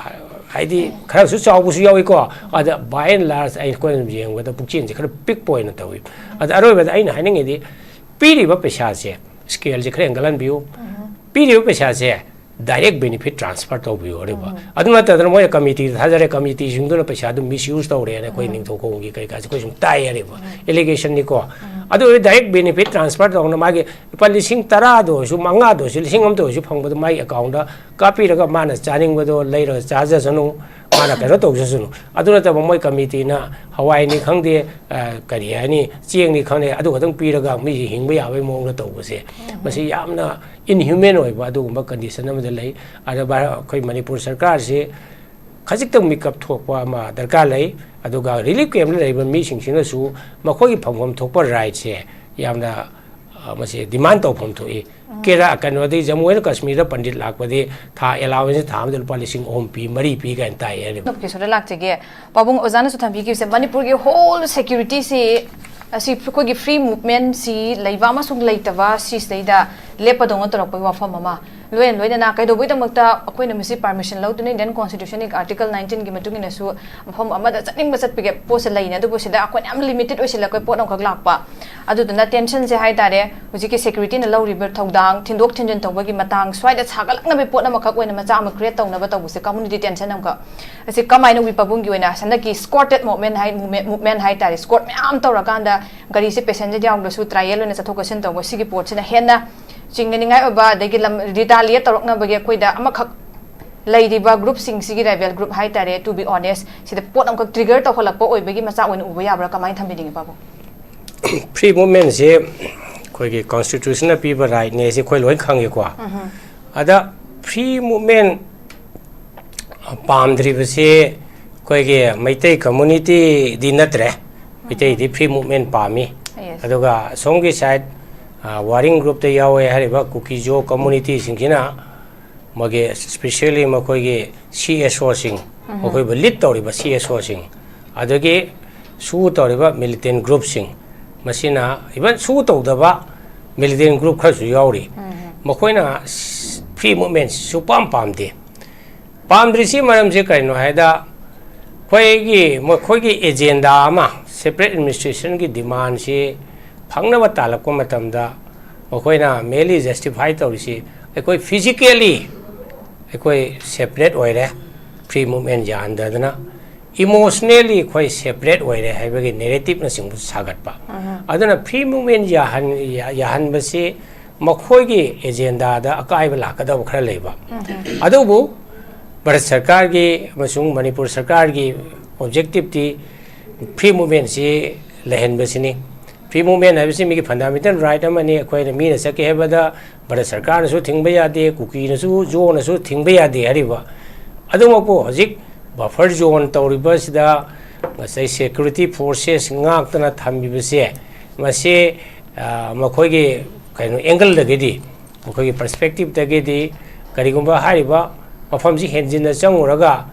ꯍꯥꯏꯗꯤ ꯈꯔꯁꯨ ꯆꯥꯎꯕꯁꯨ ꯌꯥꯎꯏꯀꯣ꯫ ꯑꯗ by and large ꯑꯩꯈꯣꯏꯅ ꯁꯨꯝ ꯌꯦꯡꯕꯗ ꯄꯨꯛꯆꯦꯜꯁꯤ ꯈꯔ ꯄꯤꯛꯄ ꯑꯣꯏꯅ ꯇꯧꯏ꯫ ꯑꯗ ꯑꯔꯣꯏꯕꯗ ꯑꯩꯅ ꯍꯥꯏꯅꯤꯡꯉꯤꯗꯤ, ꯄꯤꯔꯤꯕ ꯄꯩꯁꯥꯁꯦ, ꯁ꯭ꯀꯦꯜꯁꯦ ꯈꯔ ꯍꯦꯟꯒꯠꯍꯟꯕꯤꯌꯨ꯫ ꯄꯤꯔꯤꯕ ꯄꯩꯁꯥꯁꯦ ꯗꯥꯏꯔꯦꯛ ꯕꯦꯅꯤꯐꯤꯠ ꯇ꯭ꯔꯥꯟꯁꯐꯔ ꯇꯧꯕꯤꯌꯨ ꯍꯥꯏꯔꯤꯕ꯫ ꯑꯗꯨ ꯅꯠꯇꯗꯅ ꯃꯣꯏꯅ ꯀꯃꯤꯇꯤꯗ ꯊꯥꯖꯔꯦ, ꯀꯃꯤꯇꯤꯁꯤꯡꯗꯨꯅ ꯄꯩꯁꯥꯗꯨ ꯃꯤꯁꯌꯨꯁ ꯇꯧꯔꯦꯅ ꯑꯩꯈꯣꯏ ꯅꯤꯡꯊꯧꯈꯣꯡꯒꯤ ꯀꯔꯤ ꯀꯥꯁꯦ ꯑꯩꯈꯣꯏ ꯁꯨꯝ ꯇꯥꯏ ꯍꯥꯏꯔꯤꯕ꯫ ꯑꯦꯂꯤꯒꯦꯁꯟꯅꯤꯀꯣ꯫ ꯑꯗꯨ ꯑꯣꯏꯔꯗꯤ direct benefit transfer ꯇꯧꯅ ꯃꯥꯒꯤ ꯂꯨꯄꯥ ꯂꯤꯁꯤꯡ ꯇꯔꯥꯗ ꯑꯣꯏꯔꯁꯨ, ꯃꯉꯥꯗ ꯑꯣꯏꯔꯁꯨ, ꯂꯤꯁꯤꯡ ꯑꯃꯗ ꯑꯣꯏꯔꯁꯨ ꯐꯪꯕꯗꯣ ꯃꯥꯒꯤ account ꯀꯥꯞꯄꯤꯔꯒ ꯃꯥꯅ ꯆꯥꯅꯤꯡꯕꯗꯣ ꯂꯩꯔꯒ ꯆꯥꯖꯁꯅꯨ, ꯃꯥꯅ ꯀꯩꯅꯣ ꯇꯧꯖꯁꯅꯨ꯫ ꯑꯗꯨ ꯅꯠꯇꯕ ꯃꯣꯏ committeeꯅ ꯍꯋꯥꯏꯅꯤ ꯈꯪꯗꯦ, ꯑ, ꯀꯔꯤ ꯍꯥꯏꯅꯤ, ꯆꯦꯡꯅꯤ ꯈꯪꯗꯦ, ꯑꯗꯨ ꯈꯛꯇꯪ ꯄꯤꯔꯒ ꯃꯤꯁꯦ ꯍꯤꯡꯕ ꯌꯥꯕꯒꯤ ꯃꯑꯣꯡꯗ ꯇꯧꯕꯁꯦ, ꯃꯁꯤ ꯌꯥꯝꯅ inhuman ꯑꯣꯏꯕ ꯑꯗꯨꯒꯨꯝꯕ condition ꯑꯃꯗ ꯂꯩ꯫ ꯑꯗ ꯚꯥꯔ-, ꯑꯩꯈꯣꯏ ꯃꯅꯤꯄꯨꯔ ꯁꯔꯀꯥꯔꯁꯤ ꯈꯖꯤꯛꯇꯪ ꯃꯤꯀꯞ ꯊꯣꯛꯄ ꯑꯃ ꯗꯔꯀꯥꯔ ꯂꯩ꯫ ꯑꯗꯨꯒ relief campꯇ ꯂꯩꯔꯤꯕ ꯃꯤꯁꯤꯡꯁꯤꯅꯁꯨ ꯃꯈꯣꯏꯒꯤ ꯐꯪꯐꯝ ꯊꯣꯛꯄ rightꯁꯦ ꯌꯥꯝꯅ, ꯑ, ꯃꯁꯤ demand ꯇꯧꯐꯝ ꯊꯣꯛꯏ꯫ ꯀꯦꯔ-, ꯀꯩꯅꯣꯗꯤ ꯖꯝꯃꯨ ꯑꯦꯟ ꯀꯥꯁꯃꯤꯔꯗ ꯄꯟꯗꯤꯠ ꯂꯥꯛꯄꯗꯤ ꯊꯥ allowanceꯁꯦ ꯊꯥ ꯑꯃꯗ ꯂꯨꯄꯥ ꯂꯤꯁꯤꯡ ꯑꯍꯨꯝ ꯄꯤ, ꯃꯔꯤ ꯄꯤ ꯀꯥꯏꯅ ꯇꯥꯏ ꯍꯥꯏꯔꯤꯕ꯫ ꯅꯣꯛꯀꯤꯁꯣꯔꯗ ꯂꯥꯛꯆꯒꯦ꯫ ꯄꯥꯕꯨꯡ, ꯑꯣꯖꯥꯅꯁꯨ ꯊꯝꯕꯤꯈꯤꯕꯁꯦ, ꯃꯅꯤꯄꯨꯔꯒꯤ whole securityꯁꯤ, ꯑꯁꯤ ꯑꯩꯈꯣꯏꯒꯤ free movementꯁꯤ ꯂꯩꯕ ꯑꯃꯁꯨꯡ ꯂꯩꯇꯕ ꯁꯤꯁꯤꯗꯩꯗ ꯂꯦꯞꯄꯗꯧꯅ ꯇꯧꯔꯛꯄꯒꯤ ꯋꯥꯐꯝ ꯑꯃ, ꯂꯣꯏꯅ ꯂꯣꯏꯅꯅ ꯀꯩꯗꯧꯕꯩꯗꯃꯛꯇ ꯑꯩꯈꯣꯏꯅ ꯃꯁꯤ permission ꯂꯧꯗꯨꯅ Indian Constitutionꯒꯤ Article nineteenꯒꯤ ꯃꯇꯨꯡ ꯏꯟꯅꯁꯨ ꯃꯐꯝ ꯑꯃꯗ ꯆꯠꯅꯤꯡꯕ ꯆꯠꯄꯒꯤ ꯄꯣꯠꯁꯦ ꯂꯩꯅꯦ, ꯑꯗꯨꯕꯨ ꯁꯤꯗ ꯑꯩꯈꯣꯏꯅ ꯌꯥꯝ limited ꯑꯣꯏꯁꯤꯜꯂꯛꯄ ꯄꯣꯠ ꯑꯃꯈꯛ ꯂꯥꯛꯄ꯫ ꯑꯗꯨꯗꯨꯅ tensionꯁꯦ ꯍꯥꯏ ꯇꯥꯔꯦ, ꯍꯧꯖꯤꯛꯀꯤ securityꯅ ꯂꯧꯔꯤꯕ ꯊꯧꯗꯥꯡ, ꯊꯤꯟꯗꯣꯛ ꯊꯤꯟꯖꯤꯟ ꯇꯧꯕꯒꯤ ꯃꯇꯥꯡ, ꯁ꯭ꯋꯥꯏꯗ ꯁꯥꯒꯠꯂꯛꯅꯕꯒꯤ ꯄꯣꯠ ꯑꯃꯈꯛ ꯑꯣꯏꯅ ꯃꯆꯥ ꯑꯃ create ꯇꯧꯅꯕ ꯇꯧꯕꯁꯦ, community tension ꯑꯃꯈꯛ꯫ ꯑꯁꯤ ꯀꯃꯥꯏꯅ ꯎꯏ ꯄꯥꯕꯨꯡꯒꯤ ꯑꯣꯏꯅ ꯍꯟꯗꯛꯀꯤ escorted movement ꯍꯥꯏ, movement, movement ꯍꯥꯏ ꯇꯥꯔꯦ, escort ꯃꯌꯥꯝ ꯇꯧꯔꯀꯥꯟꯗ ꯒꯥꯔꯤꯁꯦ passenger ꯌꯥꯎꯗ꯭ꯔꯁꯨ trial ꯑꯣꯏꯅ ꯆꯠꯊꯣꯛ ꯆꯠꯁꯤꯟ ꯇꯧꯕ, ꯁꯤꯒꯤ ꯄꯣꯠꯁꯤꯅ ꯍꯦꯟꯅ ꯆꯤꯡꯅꯅꯤꯡꯉꯥꯏ ꯑꯣꯏꯕ, ꯑꯗꯒꯤ ꯂꯝ retaliate ꯇꯧꯔꯛꯅꯕꯒꯤ ꯑꯩꯈꯣꯏꯗ ꯑꯃꯈꯛ ꯂꯩꯔꯤꯕ groupꯁꯤꯡꯁꯤꯒꯤ, rebel group ꯍꯥꯏ ꯇꯥꯔꯦ, to be honest, ꯁꯤꯗ ꯄꯣꯠ ꯑꯃꯈꯛ trigger ꯇꯧꯍꯜꯂꯛꯄ ꯑꯣꯏꯕꯒꯤ ꯃꯆꯥꯛ ꯑꯣꯏꯅ ꯎꯕ ꯌꯥꯕ꯭ꯔꯥ? ꯀꯃꯥꯏꯅ ꯊꯝꯕꯤꯅꯤꯡꯉꯤ ꯄꯥꯕꯨꯡ? Free movementꯁꯤ ꯑꯩꯈꯣꯏꯒꯤ constitutionꯅ ꯄꯤꯕ rightꯅꯦ, ꯁꯤ ꯑꯩꯈꯣꯏ ꯂꯣꯏ ꯈꯪꯉꯤꯀꯣ꯫ ꯑꯗ free movement ꯄꯥꯝꯗ꯭ꯔꯤꯕꯁꯤ ꯑꯩꯈꯣꯏꯒꯤ ꯃꯩꯇꯩ communityꯗꯤ ꯅꯠꯇ꯭ꯔꯦ꯫ ꯃꯩꯇꯩꯗꯤ free movement ꯄꯥꯝꯃꯤ꯫ Yes. ꯑꯗꯨꯒ ꯑꯁꯣꯝꯒꯤ side, ꯑ, warring groupꯇ ꯌꯥꯎꯋꯦ ꯍꯥꯏꯔꯤꯕ ꯀꯨꯀꯤꯖꯣ communityꯁꯤꯡꯁꯤꯅ ꯃꯣꯏꯒꯤ, specially ꯃꯈꯣꯏꯒꯤ CSOꯁꯤꯡ, ꯃꯈꯣꯏꯕꯨ lead ꯇꯧꯔꯤꯕ CSOꯁꯤꯡ, ꯑꯗꯒꯤ ꯁꯨ ꯇꯧꯔꯤꯕ militant groupꯁꯤꯡ, ꯃꯁꯤꯅ even ꯁꯨ ꯇꯧꯗꯕ militant group ꯈꯔꯁꯨ ꯌꯥꯎꯔꯤ꯫ ꯃꯈꯣꯏꯅ free movement ꯁꯨꯄꯥꯝ ꯄꯥꯝꯗꯦ꯫ ꯄꯥꯝꯗ꯭ꯔꯤꯁꯤ ꯃꯔꯝꯁꯤ ꯀꯔꯤꯅꯣ ꯍꯥꯏꯗ, ꯑꯩꯈꯣꯏꯒꯤ, ꯃꯈꯣꯏꯒꯤ agenda ꯑꯃ, separate administrationꯒꯤ demandꯁꯤ ꯐꯪꯅꯕ ꯇꯥꯜꯂꯛꯄ ꯃꯇꯝꯗ ꯃꯈꯣꯏꯅ mainly justify ꯇꯧꯔꯤꯁꯤ, ꯑꯩꯈꯣꯏ physically ꯑꯩꯈꯣꯏ separate ꯑꯣꯏꯔꯦ, free movement ꯌꯥꯍꯟꯗꯗꯅ, ꯏꯃꯣꯁꯅꯦꯜꯂꯤ ꯑꯩꯈꯣꯏ ꯁꯦꯄꯔꯦꯠ ꯑꯣꯏꯔꯦ ꯍꯥꯏꯕꯒꯤ ꯅꯦꯔꯦꯇꯤꯞꯅꯆꯤꯡꯕ ꯁꯥꯒꯠꯄ꯫ ꯑꯗꯨꯅ ꯐ꯭ꯔꯤ ꯃꯨꯚꯃꯦꯟ ꯌꯥꯍꯟ-, ꯌꯥ-, ꯌꯥꯍꯟꯕꯁꯤ ꯃꯈꯣꯏꯒꯤ ꯑꯦꯖꯦꯟꯗꯥꯗ ꯑꯀꯥꯏꯕ ꯂꯥꯛꯀꯗꯕ ꯈꯔ ꯂꯩꯕ꯫ ꯑꯗꯨꯕꯨ ꯚꯥꯔꯠ ꯁꯔꯀꯥꯔꯒꯤ ꯑꯃꯁꯨꯡ ꯃꯅꯤꯄꯨꯔ ꯁꯔꯀꯥꯔꯒꯤ ꯑꯣꯕꯖꯦꯛꯇꯤꯞꯇꯤ ꯐ꯭ꯔꯤ ꯃꯨꯚꯃꯦꯟꯁꯤ ꯂꯩꯍꯟꯕꯁꯤꯅꯤ꯫ ꯐ꯭ꯔꯤ ꯃꯨꯚꯃꯦꯟ ꯍꯥꯏꯕꯁꯤ ꯃꯤꯒꯤ ꯐꯟꯗꯥꯃꯦꯟꯇꯦꯜ ꯔꯥꯏꯠ ꯑꯃꯅꯤ꯫ ꯑꯩꯈꯣꯏꯅ, ꯃꯤꯅ ꯆꯠꯀꯦ ꯍꯥꯏꯕꯗ ꯚꯥꯔꯠ ꯁꯔꯀꯥꯔꯅꯁꯨ ꯊꯤꯡꯕ ꯌꯥꯗꯦ, ꯀꯨꯀꯤꯅꯁꯨ, ꯖꯣꯅꯁꯨ ꯊꯤꯡꯕ ꯌꯥꯗꯦ ꯍꯥꯏꯔꯤꯕ꯫ ꯑꯗꯨꯃꯛꯄꯨ ꯍꯧꯖꯤꯛ ꯕꯐꯔ ꯖꯣꯟ ꯇꯧꯔꯤꯕꯁꯤꯗ ꯉꯁꯥꯏ ꯁꯦꯀ꯭ꯌꯨꯔꯤꯇꯤ ꯐꯣꯔꯁꯦꯁ ꯉꯥꯛꯇꯅ ꯊꯝꯕꯤꯕꯁꯦ, ꯃꯁꯤ, ꯑ, ꯃꯈꯣꯏꯒꯤ ꯀꯩꯅꯣ ꯑꯦꯡꯒꯜꯗꯒꯤꯗꯤ, ꯃꯈꯣꯏꯒꯤ ꯄꯔꯁꯄꯦꯛꯇꯤꯞꯇꯒꯤꯗꯤ ꯀꯔꯤꯒꯨꯝꯕ ꯍꯥꯏꯔꯤꯕ ꯃꯐꯝꯁꯤ ꯍꯦꯟꯖꯤꯟꯅ ꯆꯪꯉꯨꯔꯒ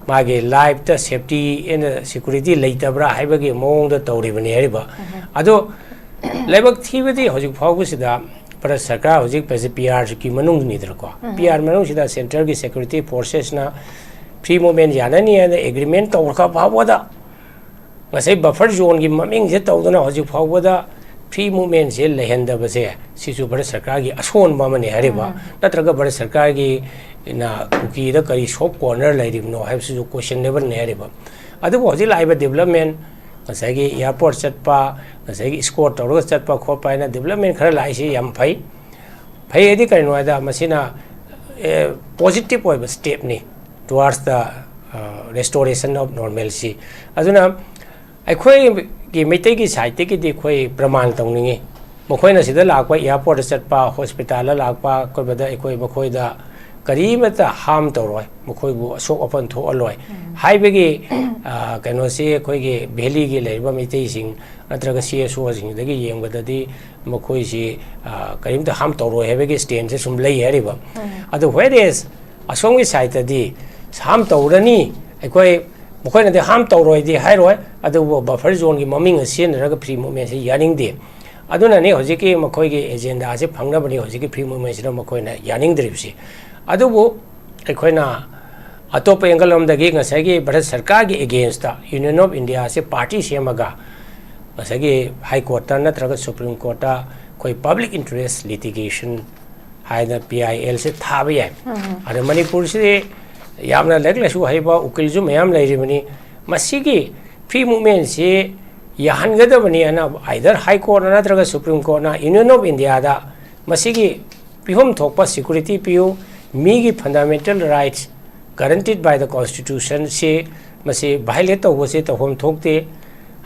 ꯃꯥꯒꯤ ꯂꯥꯏꯐꯇ ꯁꯦꯐꯇꯤ ꯑꯦꯟ ꯁꯦꯀ꯭ꯌꯨꯔꯤꯇꯤ ꯂꯩꯇꯕ꯭ꯔꯥ ꯍꯥꯏꯕꯒꯤ ꯃꯑꯣꯡꯗ ꯇꯧꯔꯤꯕꯅꯤ ꯍꯥꯏꯔꯤꯕ꯫ ꯑꯗꯣ ꯂꯥꯏꯕꯛ ꯊꯤꯕꯗꯤ ꯍꯧꯖꯤꯛ ꯐꯥꯎꯕꯁꯤꯗ ꯚꯥꯔꯠ ꯁꯔꯀꯥꯔ ꯍꯧꯖꯤꯛ ꯄꯤ ꯑꯥꯔꯒꯤ ꯃꯅꯨꯡꯅꯤꯗꯅꯀꯣ, ꯄꯤ ꯑꯥꯔ ꯃꯅꯨꯡꯁꯤꯗ ꯁꯦꯟꯇ꯭ꯔꯦꯜꯒꯤ ꯁꯦꯀ꯭ꯌꯨꯔꯤꯇꯤ ꯐꯣꯔꯁꯦꯁꯅ ꯐ꯭ꯔꯤ ꯃꯨꯚꯃꯦꯟ ꯌꯥꯅꯅꯤ ꯍꯥꯏꯅ ꯑꯦꯒ꯭ꯔꯤꯃꯦꯟ ꯇꯧꯔꯛꯈ꯭ꯔ ꯐꯥꯎꯕꯗ ꯉꯁꯥꯏ ꯕꯐꯔ ꯖꯣꯟꯒꯤ ꯃꯃꯤꯡꯁꯦ ꯇꯧꯗꯅ ꯍꯧꯖꯤꯛ ꯐꯥꯎꯕꯗ ꯐ꯭ꯔꯤ ꯃꯨꯚꯃꯦꯟꯁꯦ ꯂꯩꯍꯟꯗꯕꯁꯦ, ꯁꯤꯁꯨ ꯚꯥꯔꯠ ꯁꯔꯀꯥꯔꯒꯤ ꯑꯁꯣꯟꯕ ꯑꯃꯅꯤ ꯍꯥꯏꯔꯤꯕ꯫ ꯅꯠꯇ꯭ꯔꯒ ꯚꯥꯔꯠ ꯁꯔꯀꯥꯔꯒꯤ ꯅ ꯀꯨꯀꯤꯗ ꯀꯔꯤ ꯁꯣꯐ ꯀꯣꯔꯅꯔ ꯂꯩꯔꯤꯕꯅꯣ ꯍꯥꯏꯕꯁꯤꯁꯨ ꯀꯣꯏꯁꯟꯅꯦꯕꯜꯅꯤ ꯍꯥꯏꯔꯤꯕ꯫ ꯑꯗꯨꯕꯨ ꯍꯧꯖꯤꯛ ꯂꯥꯛꯏꯕ ꯗꯤꯕꯂꯞꯃꯦꯟ, ꯉꯁꯥꯏꯒꯤ ꯑꯦꯌꯥꯔꯄꯣꯔꯠ ꯆꯠꯄ, ꯉꯁꯥꯏꯒꯤ ꯏꯁꯀꯣꯔꯠ ꯇꯧꯔꯒ ꯆꯠꯄ ꯈꯣꯠꯄ ꯍꯥꯏꯅ ꯗꯤꯕꯂꯞꯃꯦꯟ ꯈꯔ ꯂꯥꯛꯏꯁꯤ ꯌꯥꯝ ꯐꯩ꯫ ꯐꯩ ꯍꯥꯏꯗꯤ ꯀꯔꯤꯅꯣ ꯍꯥꯏꯗ, ꯃꯁꯤꯅ ꯄꯣꯖꯤꯇꯤꯚ ꯑꯣꯏꯕ ꯁ꯭ꯇꯦꯞꯅꯤ towards the restoration of normalcy꯫ ꯑꯗꯨꯅ ꯑꯩꯈꯣꯏꯒꯤ ꯃꯩꯇꯩꯒꯤ ꯁꯥꯏꯠꯇꯒꯤꯗꯤ ꯑꯩꯈꯣꯏ ꯄ꯭ꯔꯃꯥꯟ ꯇꯧꯅꯤꯡꯉꯤ꯫ ꯃꯈꯣꯏꯅ ꯁꯤꯗ ꯂꯥꯛꯄ, ꯑꯦꯌꯥꯔꯄꯣꯔꯠꯇ ꯆꯠꯄ, ꯍꯣꯁꯄꯤꯇꯥꯜꯗ ꯂꯥꯛꯄ, ꯑꯩꯈꯣꯏꯕꯗ ꯑꯩꯈꯣꯏ ꯃꯈꯣꯏꯗ ꯀꯔꯤꯃꯠꯇ ꯍꯥꯔꯝ ꯇꯧꯔꯣꯏ, ꯃꯈꯣꯏꯕꯨ ꯑꯁꯣꯛ ꯑꯄꯟ ꯊꯣꯛꯍꯜꯂꯣꯏ ꯍꯥꯏꯕꯒꯤ, ꯑ, ꯀꯩꯅꯣꯁꯤ ꯑꯩꯈꯣꯏꯒꯤ ꯚꯦꯂꯤꯒꯤ ꯂꯩꯔꯤꯕ ꯃꯩꯇꯩꯁꯤꯡ ꯅꯠꯇ꯭ꯔꯒ ꯁꯤ ꯑꯦꯁ ꯑꯣꯁꯤꯡꯗꯒꯤ ꯌꯦꯡꯕꯗꯗꯤ ꯃꯈꯣꯏꯁꯤ, ꯑ, ꯀꯔꯤꯝꯇ ꯍꯥꯔꯝ ꯇꯧꯔꯣꯏ ꯍꯥꯏꯕꯒꯤ ꯁ꯭ꯇꯦꯟꯁꯦ ꯁꯨꯝ ꯂꯩ ꯍꯥꯏꯔꯤꯕ꯫ ꯑꯗꯨ whereas ꯑꯁꯣꯝꯒꯤ ꯁꯥꯏꯠꯇꯗꯤ ꯍꯥꯔꯝ ꯇꯧꯔꯅꯤ, ꯑꯩꯈꯣꯏ, ꯃꯈꯣꯏꯅꯗꯤ ꯍꯥꯔꯝ ꯇꯧꯔꯣꯏꯗꯤ ꯍꯥꯏꯔꯣꯏ, ꯑꯗꯨꯕꯨ ꯕꯐꯔ ꯖꯣꯟꯒꯤ ꯃꯃꯤꯡ ꯑꯁꯤ ꯁꯤꯖꯤꯟꯅꯔꯒ ꯐ꯭ꯔꯤ ꯃꯨꯚꯃꯦꯟꯁꯤ ꯌꯥꯅꯤꯡꯗꯦ꯫ ꯑꯗꯨꯅꯅꯤ ꯍꯧꯖꯤꯛꯀꯤ ꯃꯈꯣꯏꯒꯤ ꯑꯦꯖꯦꯟꯗꯥꯁꯤ ꯐꯪꯅꯕꯅꯤ ꯍꯧꯖꯤꯛꯀꯤ ꯐ꯭ꯔꯤ ꯃꯨꯚꯃꯦꯟꯁꯤꯗ ꯃꯈꯣꯏꯅ ꯌꯥꯅꯤꯡꯗ꯭ꯔꯤꯕꯁꯤ꯫ ꯑꯗꯨꯕꯨ ꯑꯩꯈꯣꯏꯅ ꯑꯇꯣꯞꯄ ꯑꯦꯡꯒꯜ ꯑꯃꯗꯒꯤ ꯉꯁꯥꯏꯒꯤ ꯚꯥꯔꯠ ꯁꯔꯀꯥꯔꯒꯤ ꯑꯦꯒꯦꯟꯁꯇ ꯌꯨꯅꯤꯌꯟ ꯑꯣꯐ ꯏꯟꯗꯤꯌꯥꯁꯤ ꯄꯥꯔꯇꯤ ꯁꯦꯝꯃꯒ ꯉꯁꯥꯏꯒꯤ ꯍꯥꯏ ꯀꯣꯔꯠꯇ ꯅꯠꯇ꯭ꯔꯒ ꯁꯨꯄ꯭ꯔꯤꯝ ꯀꯣꯔꯠꯇ ꯑꯩꯈꯣꯏ ꯄꯕ꯭ꯂꯤꯛ ꯏꯟꯇꯔꯦꯁ ꯂꯤꯇꯤꯒꯦꯁꯟ ꯍꯥꯏꯅ ꯄꯤ ꯑꯥꯏ ꯑꯦꯜꯁꯦ ꯊꯥꯕ ꯌꯥꯏ꯫ ꯑꯗ ꯃꯅꯤꯄꯨꯔꯁꯤꯗꯤ ꯌꯥꯝꯅ ꯂꯥꯏꯔꯤꯛ ꯂꯥꯏꯁꯨ ꯍꯩꯕ ꯎꯀꯤꯜꯁꯨ ꯃꯌꯥꯝ ꯂꯩꯔꯤꯕꯅꯤ꯫ ꯃꯁꯤꯒꯤ free movementꯁꯤ ꯌꯥꯍꯟꯒꯗꯕꯅꯤ ꯍꯥꯏꯅ either High Courtꯅ ꯅꯠꯇ꯭ꯔꯒ Supreme Courtꯅ Union of Indiaꯗ ꯃꯁꯤꯒꯤ ꯄꯤꯐꯝ ꯊꯣꯛꯄ security ꯄꯤꯌꯨ, ꯃꯤꯒꯤ fundamental rights guaranteed by the Constitutionꯁꯤ ꯃꯁꯤ violate ꯇꯧꯕꯁꯤ ꯇꯧꯐꯝ ꯊꯣꯛꯇꯦ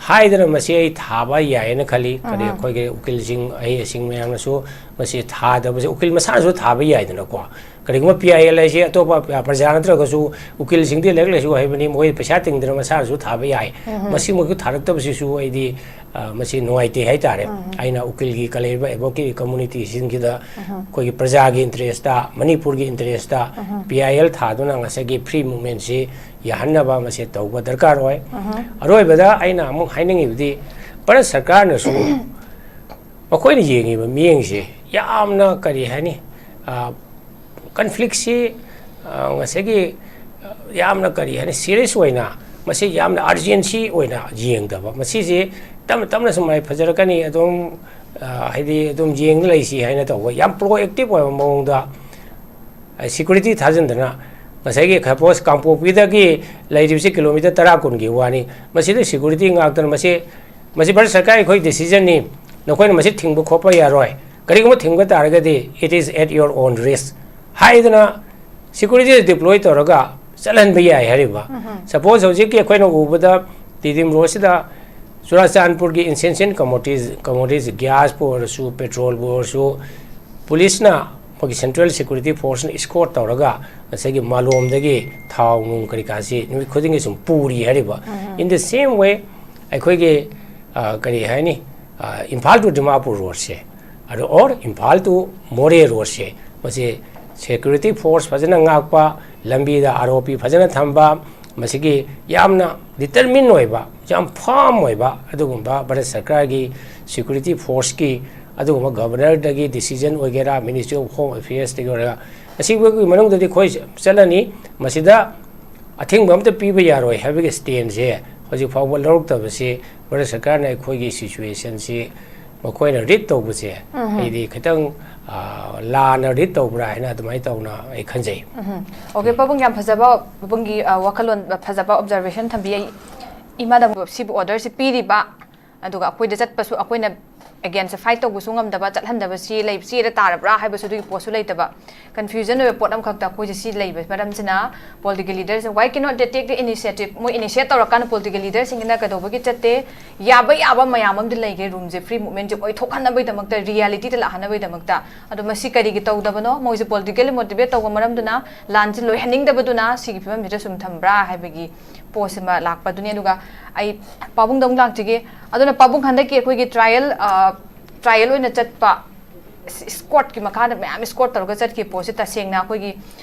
ꯍꯥꯏꯗꯅ ꯃꯁꯤ ꯑꯩ ꯊꯥꯕ ꯌꯥꯏꯌꯦꯅ ꯈꯜꯂꯤ꯫ ꯀꯔꯤ ꯑꯩꯈꯣꯏꯒꯤ ꯎꯀꯤꯜꯁꯤꯡ ꯑꯍꯩ ꯑꯁꯤꯡ ꯃꯌꯥꯝꯅꯁꯨ ꯃꯁꯤ ꯊꯥꯗꯕꯁꯦ ꯎꯀꯤꯜ ꯃꯁꯥꯅꯁꯨ ꯊꯥꯕ ꯌꯥꯏꯗꯅꯀꯣ꯫ ꯀꯔꯤꯒꯨꯝꯕ PIL ꯍꯥꯏꯁꯤ ꯑꯇꯣꯞꯄ ꯄ꯭ꯔꯖꯥ ꯅꯠꯇ꯭ꯔꯒꯁꯨ ꯎꯀꯤꯜꯁꯤꯡꯗꯤ ꯂꯥꯏꯔꯤꯛ ꯂꯥꯏꯁꯨ ꯍꯩꯕꯅꯤ, ꯃꯈꯣꯏ ꯄꯩꯁꯥ ꯇꯤꯡꯗꯅ ꯃꯁꯥꯅꯁꯨ ꯊꯥꯕ ꯌꯥꯏ꯫ ꯃꯁꯤꯃꯛꯁꯨ ꯊꯥꯔꯛꯇꯕꯁꯤꯁꯨ ꯑꯩꯗꯤ ꯑ, ꯃꯁꯤ ꯅꯨꯡꯉꯥꯏꯇꯦ ꯍꯥꯏꯇꯥꯔꯦ꯫ ꯑꯩꯅ ꯎꯀꯤꯜꯒꯤ ꯀ-, ꯂꯩꯔꯤꯕ advocate communityꯁꯤꯡꯁꯤꯗ ꯑꯩꯈꯣꯏꯒꯤ ꯄ꯭ꯔꯖꯥꯒꯤ interestꯇ, ꯃꯅꯤꯄꯨꯔꯒꯤ interestꯇ PIL ꯊꯥꯗꯨꯅ ꯉꯁꯥꯏꯒꯤ free movementꯁꯤ ꯌꯥꯍꯟꯅꯕ ꯃꯁꯤ ꯇꯧꯕ ꯗꯔꯀꯥꯔ ꯑꯣꯏ꯫ ꯑꯔꯣꯏꯕꯗ ꯑꯩꯅ ꯑꯃꯨꯛ ꯍꯥꯏꯅꯤꯡꯉꯤꯕꯗꯤ ꯚꯥꯔꯠ ꯁꯔꯀꯥꯔꯅꯁꯨ ꯃꯈꯣꯏꯅ ꯌꯦꯡꯉꯤꯕ ꯃꯤꯠꯌꯦꯡꯁꯦ ꯌꯥꯝꯅ ꯀꯔꯤ ꯍꯥꯏꯅꯤ, ꯑ, conflictꯁꯤ, ꯑ, ꯉꯁꯥꯏꯒꯤ, ꯑ, ꯌꯥꯝꯅ ꯀꯔꯤ ꯍꯥꯏꯅꯤ, serious ꯑꯣꯏꯅ ꯃꯁꯤ ꯌꯥꯝꯅ urgency ꯑꯣꯏꯅ ꯌꯦꯡꯗꯕ, ꯃꯁꯤꯁꯦ ꯇꯞꯅ ꯇꯞꯅ ꯁꯨꯝ ꯃꯥꯏ ꯐꯖꯔꯛꯀꯅꯤ, ꯑꯗꯨꯝ, ꯑ, ꯍꯥꯏꯗꯤ ꯑꯗꯨꯝ ꯌꯦꯡꯗ ꯂꯩꯁꯤ ꯍꯥꯏꯅ ꯇꯧꯕ ꯌꯥꯝ proactive ꯑꯣꯏꯕ ꯃꯑꯣꯡꯗ security ꯊꯥꯖꯤꯟꯗꯅ ꯉꯁꯥꯏꯒꯤ suppose ꯀꯥꯡꯄꯣꯛꯄꯤꯗꯒꯤ ꯂꯩꯔꯤꯕꯁꯤ kilometre ꯇꯔꯥ ꯀꯨꯟꯒꯤ ꯋꯥꯅꯤ, ꯃꯁꯤꯗ security ꯉꯥꯛꯇꯅ ꯃꯁꯤ, ꯃꯁꯤ ꯚꯥꯔꯠ ꯁꯔꯀꯥꯔ ꯑꯩꯈꯣꯏ decisionꯅꯤ, ꯅꯈꯣꯏꯅ ꯃꯁꯤ ꯊꯤꯡꯕ ꯈꯣꯠꯄ ꯌꯥꯔꯣꯏ, ꯀꯔꯤꯒꯨꯝꯕ ꯊꯤꯡꯕ ꯇꯥꯔꯒꯗꯤ it is at your own risk ꯍꯥꯏꯗꯅ security deploy ꯇꯧꯔꯒ ꯆꯠꯍꯟꯕ ꯌꯥꯏ ꯍꯥꯏꯔꯤꯕ꯫ Suppose ꯍꯧꯖꯤꯛꯀꯤ ꯑꯩꯈꯣꯏꯅ ꯎꯕꯗ ꯇꯤꯗꯤꯝ ꯔꯣꯗꯁꯤꯗ ꯆꯨꯔꯥꯆꯥꯟꯄꯨꯔꯒꯤ essential commodities, commodities gasꯄꯨ ꯑꯣꯏꯔꯁꯨ, petrolꯕꯨ ꯑꯣꯏꯔꯁꯨ, ꯄꯨꯂꯤꯁꯅ, ꯃꯣꯏꯒꯤ central security forceꯅ escort ꯇꯧꯔꯒ ꯉꯁꯥꯏꯒꯤ ꯃꯥꯂꯣꯝꯗꯒꯤ ꯊꯥꯎ ꯅꯨꯡ ꯀꯔꯤ ꯀꯥꯁꯤ ꯅꯨꯃꯤꯠ ꯈꯨꯗꯤꯡꯒꯤ ꯁꯨꯝ ꯄꯨꯔꯤ ꯍꯥꯏꯔꯤꯕ꯫ In the same way, ꯑꯩꯈꯣꯏꯒꯤ, ꯑ, ꯀꯔꯤ ꯍꯥꯏꯅꯤ, ꯑ, ꯏꯝꯐꯥꯜ to ꯗꯤꯃꯥꯄꯨꯔ ꯔꯣꯗꯁꯦ, ꯑꯗꯨ or ꯏꯝꯐꯥꯜ to ꯃꯣꯔꯦ ꯔꯣꯗꯁꯦ, ꯃꯁꯤ security force ꯐꯖꯅ ꯉꯥꯛꯄ, ꯂꯝꯕꯤꯗ ROP ꯐꯖꯅ ꯊꯝꯕ, ꯃꯁꯤꯒꯤ ꯌꯥꯝꯅ determine ꯑꯣꯏꯕ, ꯌꯥꯝ firm ꯑꯣꯏꯕ ꯑꯗꯨꯒꯨꯝꯕ ꯚꯥꯔꯠ ꯁꯔꯀꯥꯔꯒꯤ security forceꯀꯤ ꯑꯗꯨꯒꯨꯝꯕ governorꯗꯒꯤ decision ꯑꯣꯏꯒꯦꯔꯥ, Ministry of Home Affairsꯇꯒꯤ ꯑꯣꯏꯒꯦꯔꯥ, ꯑꯁꯤꯒꯤ ꯃꯅꯨꯡꯗꯗꯤ ꯑꯩꯈꯣꯏ ꯆꯠꯂꯅꯤ꯫ ꯃꯁꯤꯗ ꯑꯊꯤꯡꯕ ꯑꯝꯇ ꯄꯤꯕ ꯌꯥꯔꯣꯏ ꯍꯥꯏꯕꯒꯤ standꯁꯦ ꯍꯧꯖꯤꯛ ꯐꯥꯎꯕ ꯂꯧꯔꯛꯇꯕꯁꯤ ꯚꯥꯔꯠ ꯁꯔꯀꯥꯔꯅ ꯑꯩꯈꯣꯏꯒꯤ situationꯁꯤ ꯃꯈꯣꯏꯅ read ꯇꯧꯕꯁꯦ ꯑꯩꯗꯤ ꯈꯤꯇꯪ, ꯑ, ꯂꯥꯟꯅ ꯔꯤꯠ ꯇꯧꯕ꯭ꯔꯥ ꯍꯥꯏꯅ ꯑꯗꯨꯃꯥꯏꯅ ꯇꯧꯅ ꯑꯩ ꯈꯟꯖꯩ꯫ ꯎꯝ꯫ ꯑꯣꯀꯦ, ꯄꯥꯕꯨꯡ, ꯌꯥꯝ ꯐꯖꯕ, ꯄꯥꯕꯨꯡꯒꯤ, ꯑ, ꯋꯥꯈꯜꯂꯣꯟ, ꯐꯖꯕ ꯑꯣꯕꯖꯔꯕꯦꯁꯟ ꯊꯝꯕꯤ꯫ ꯑꯩ ꯏꯃꯥꯗ ꯁꯤꯕꯨ ꯑꯣꯔꯗꯔꯁꯤ ꯄꯤꯔꯤꯕ, ꯑꯗꯨꯒ ꯑꯩꯈꯣꯏꯗ ꯆꯠꯄꯁꯨ, ꯑꯩꯈꯣꯏꯅ ꯑꯦꯒꯦꯟꯁ ꯐꯥꯏꯠ ꯇꯧꯕꯁꯨ ꯉꯝꯗꯕ, ꯆꯠꯍꯟꯗꯕꯁꯤ ꯂꯩ, ꯆꯦꯗ ꯇꯥꯔꯕ꯭ꯔꯥ ꯍꯥꯏꯕꯁꯨ ꯑꯗꯨꯒꯤ ꯄꯣꯠꯁꯨ ꯂꯩꯇꯕ, ꯀꯟꯐ꯭ꯌꯨꯖꯟ ꯑꯣꯏꯕ ꯄꯣꯠ ꯑꯃꯈꯛꯇ ꯑꯩꯈꯣꯏꯁꯦ ꯁꯤ ꯂꯩꯕ ꯃꯔꯝꯁꯤꯅ political leaders why cannot they take the initiative? ꯃꯣꯏ initiate ꯇꯧꯔꯀꯥꯟꯗ political leaderꯁꯤꯡꯁꯤꯅ ꯀꯩꯗꯧꯕꯒꯤ ꯆꯠꯇꯦ? ꯌꯥꯕ ꯌꯥꯕ ꯃꯌꯥꯝ ꯑꯃꯗꯤ ꯂꯩꯒꯦ, ꯔꯨꯝꯁꯦ, ꯐ꯭ꯔꯤ ꯃꯨꯚꯃꯦꯟꯁꯦ ꯑꯣꯏꯊꯣꯛꯍꯟꯅꯕꯒꯤꯗꯃꯛꯇ, ꯔꯤꯌꯦꯂꯤꯇꯤꯗ ꯂꯥꯛꯍꯟꯅꯕꯒꯤꯗꯃꯛꯇ꯫ ꯑꯗꯣ ꯃꯁꯤ ꯀꯔꯤꯒꯤ ꯇꯧꯗꯕꯅꯣ? ꯃꯣꯏꯁꯦ politically motivate ꯇꯧꯕ ꯃꯔꯝꯗꯨꯅ, ꯂꯥꯟꯁꯦ ꯂꯣꯏꯍꯟꯅꯤꯡꯗꯕꯗꯨꯅ ꯁꯤꯒꯤ ꯐꯤꯕꯝꯁꯤꯗ ꯁꯨꯝ ꯊꯝꯕ꯭ꯔꯥ ꯍꯥꯏꯕꯒꯤ ꯄꯣꯠꯁꯤꯃ ꯂꯥꯛꯄꯗꯨꯅꯤ꯫ ꯑꯗꯨꯒ ꯑꯩ ꯄꯥꯕꯨꯡꯗ ꯑꯃꯨꯛ ꯂꯥꯛꯆꯒꯦ꯫ ꯑꯗꯨꯅ ꯄꯥꯕꯨꯡ, ꯍꯟꯗꯛꯀꯤ ꯑꯩꯈꯣꯏꯒꯤ ꯇ꯭ꯔꯥꯏꯌꯦꯜ, ꯑ, ꯇ꯭ꯔꯥꯏꯌꯦꯜ ꯑꯣꯏꯅ ꯆꯠꯄ, ꯏꯁꯀꯣꯔꯠꯀꯤ ꯃꯈꯥꯗ ꯃꯌꯥꯝ ꯏꯁꯀꯣꯔꯠ ꯇꯧꯔꯒ ꯆꯠꯈꯤꯕ ꯄꯣꯠꯁꯤ ꯇꯁꯦꯡꯅ ꯑꯩꯈꯣꯏꯒꯤ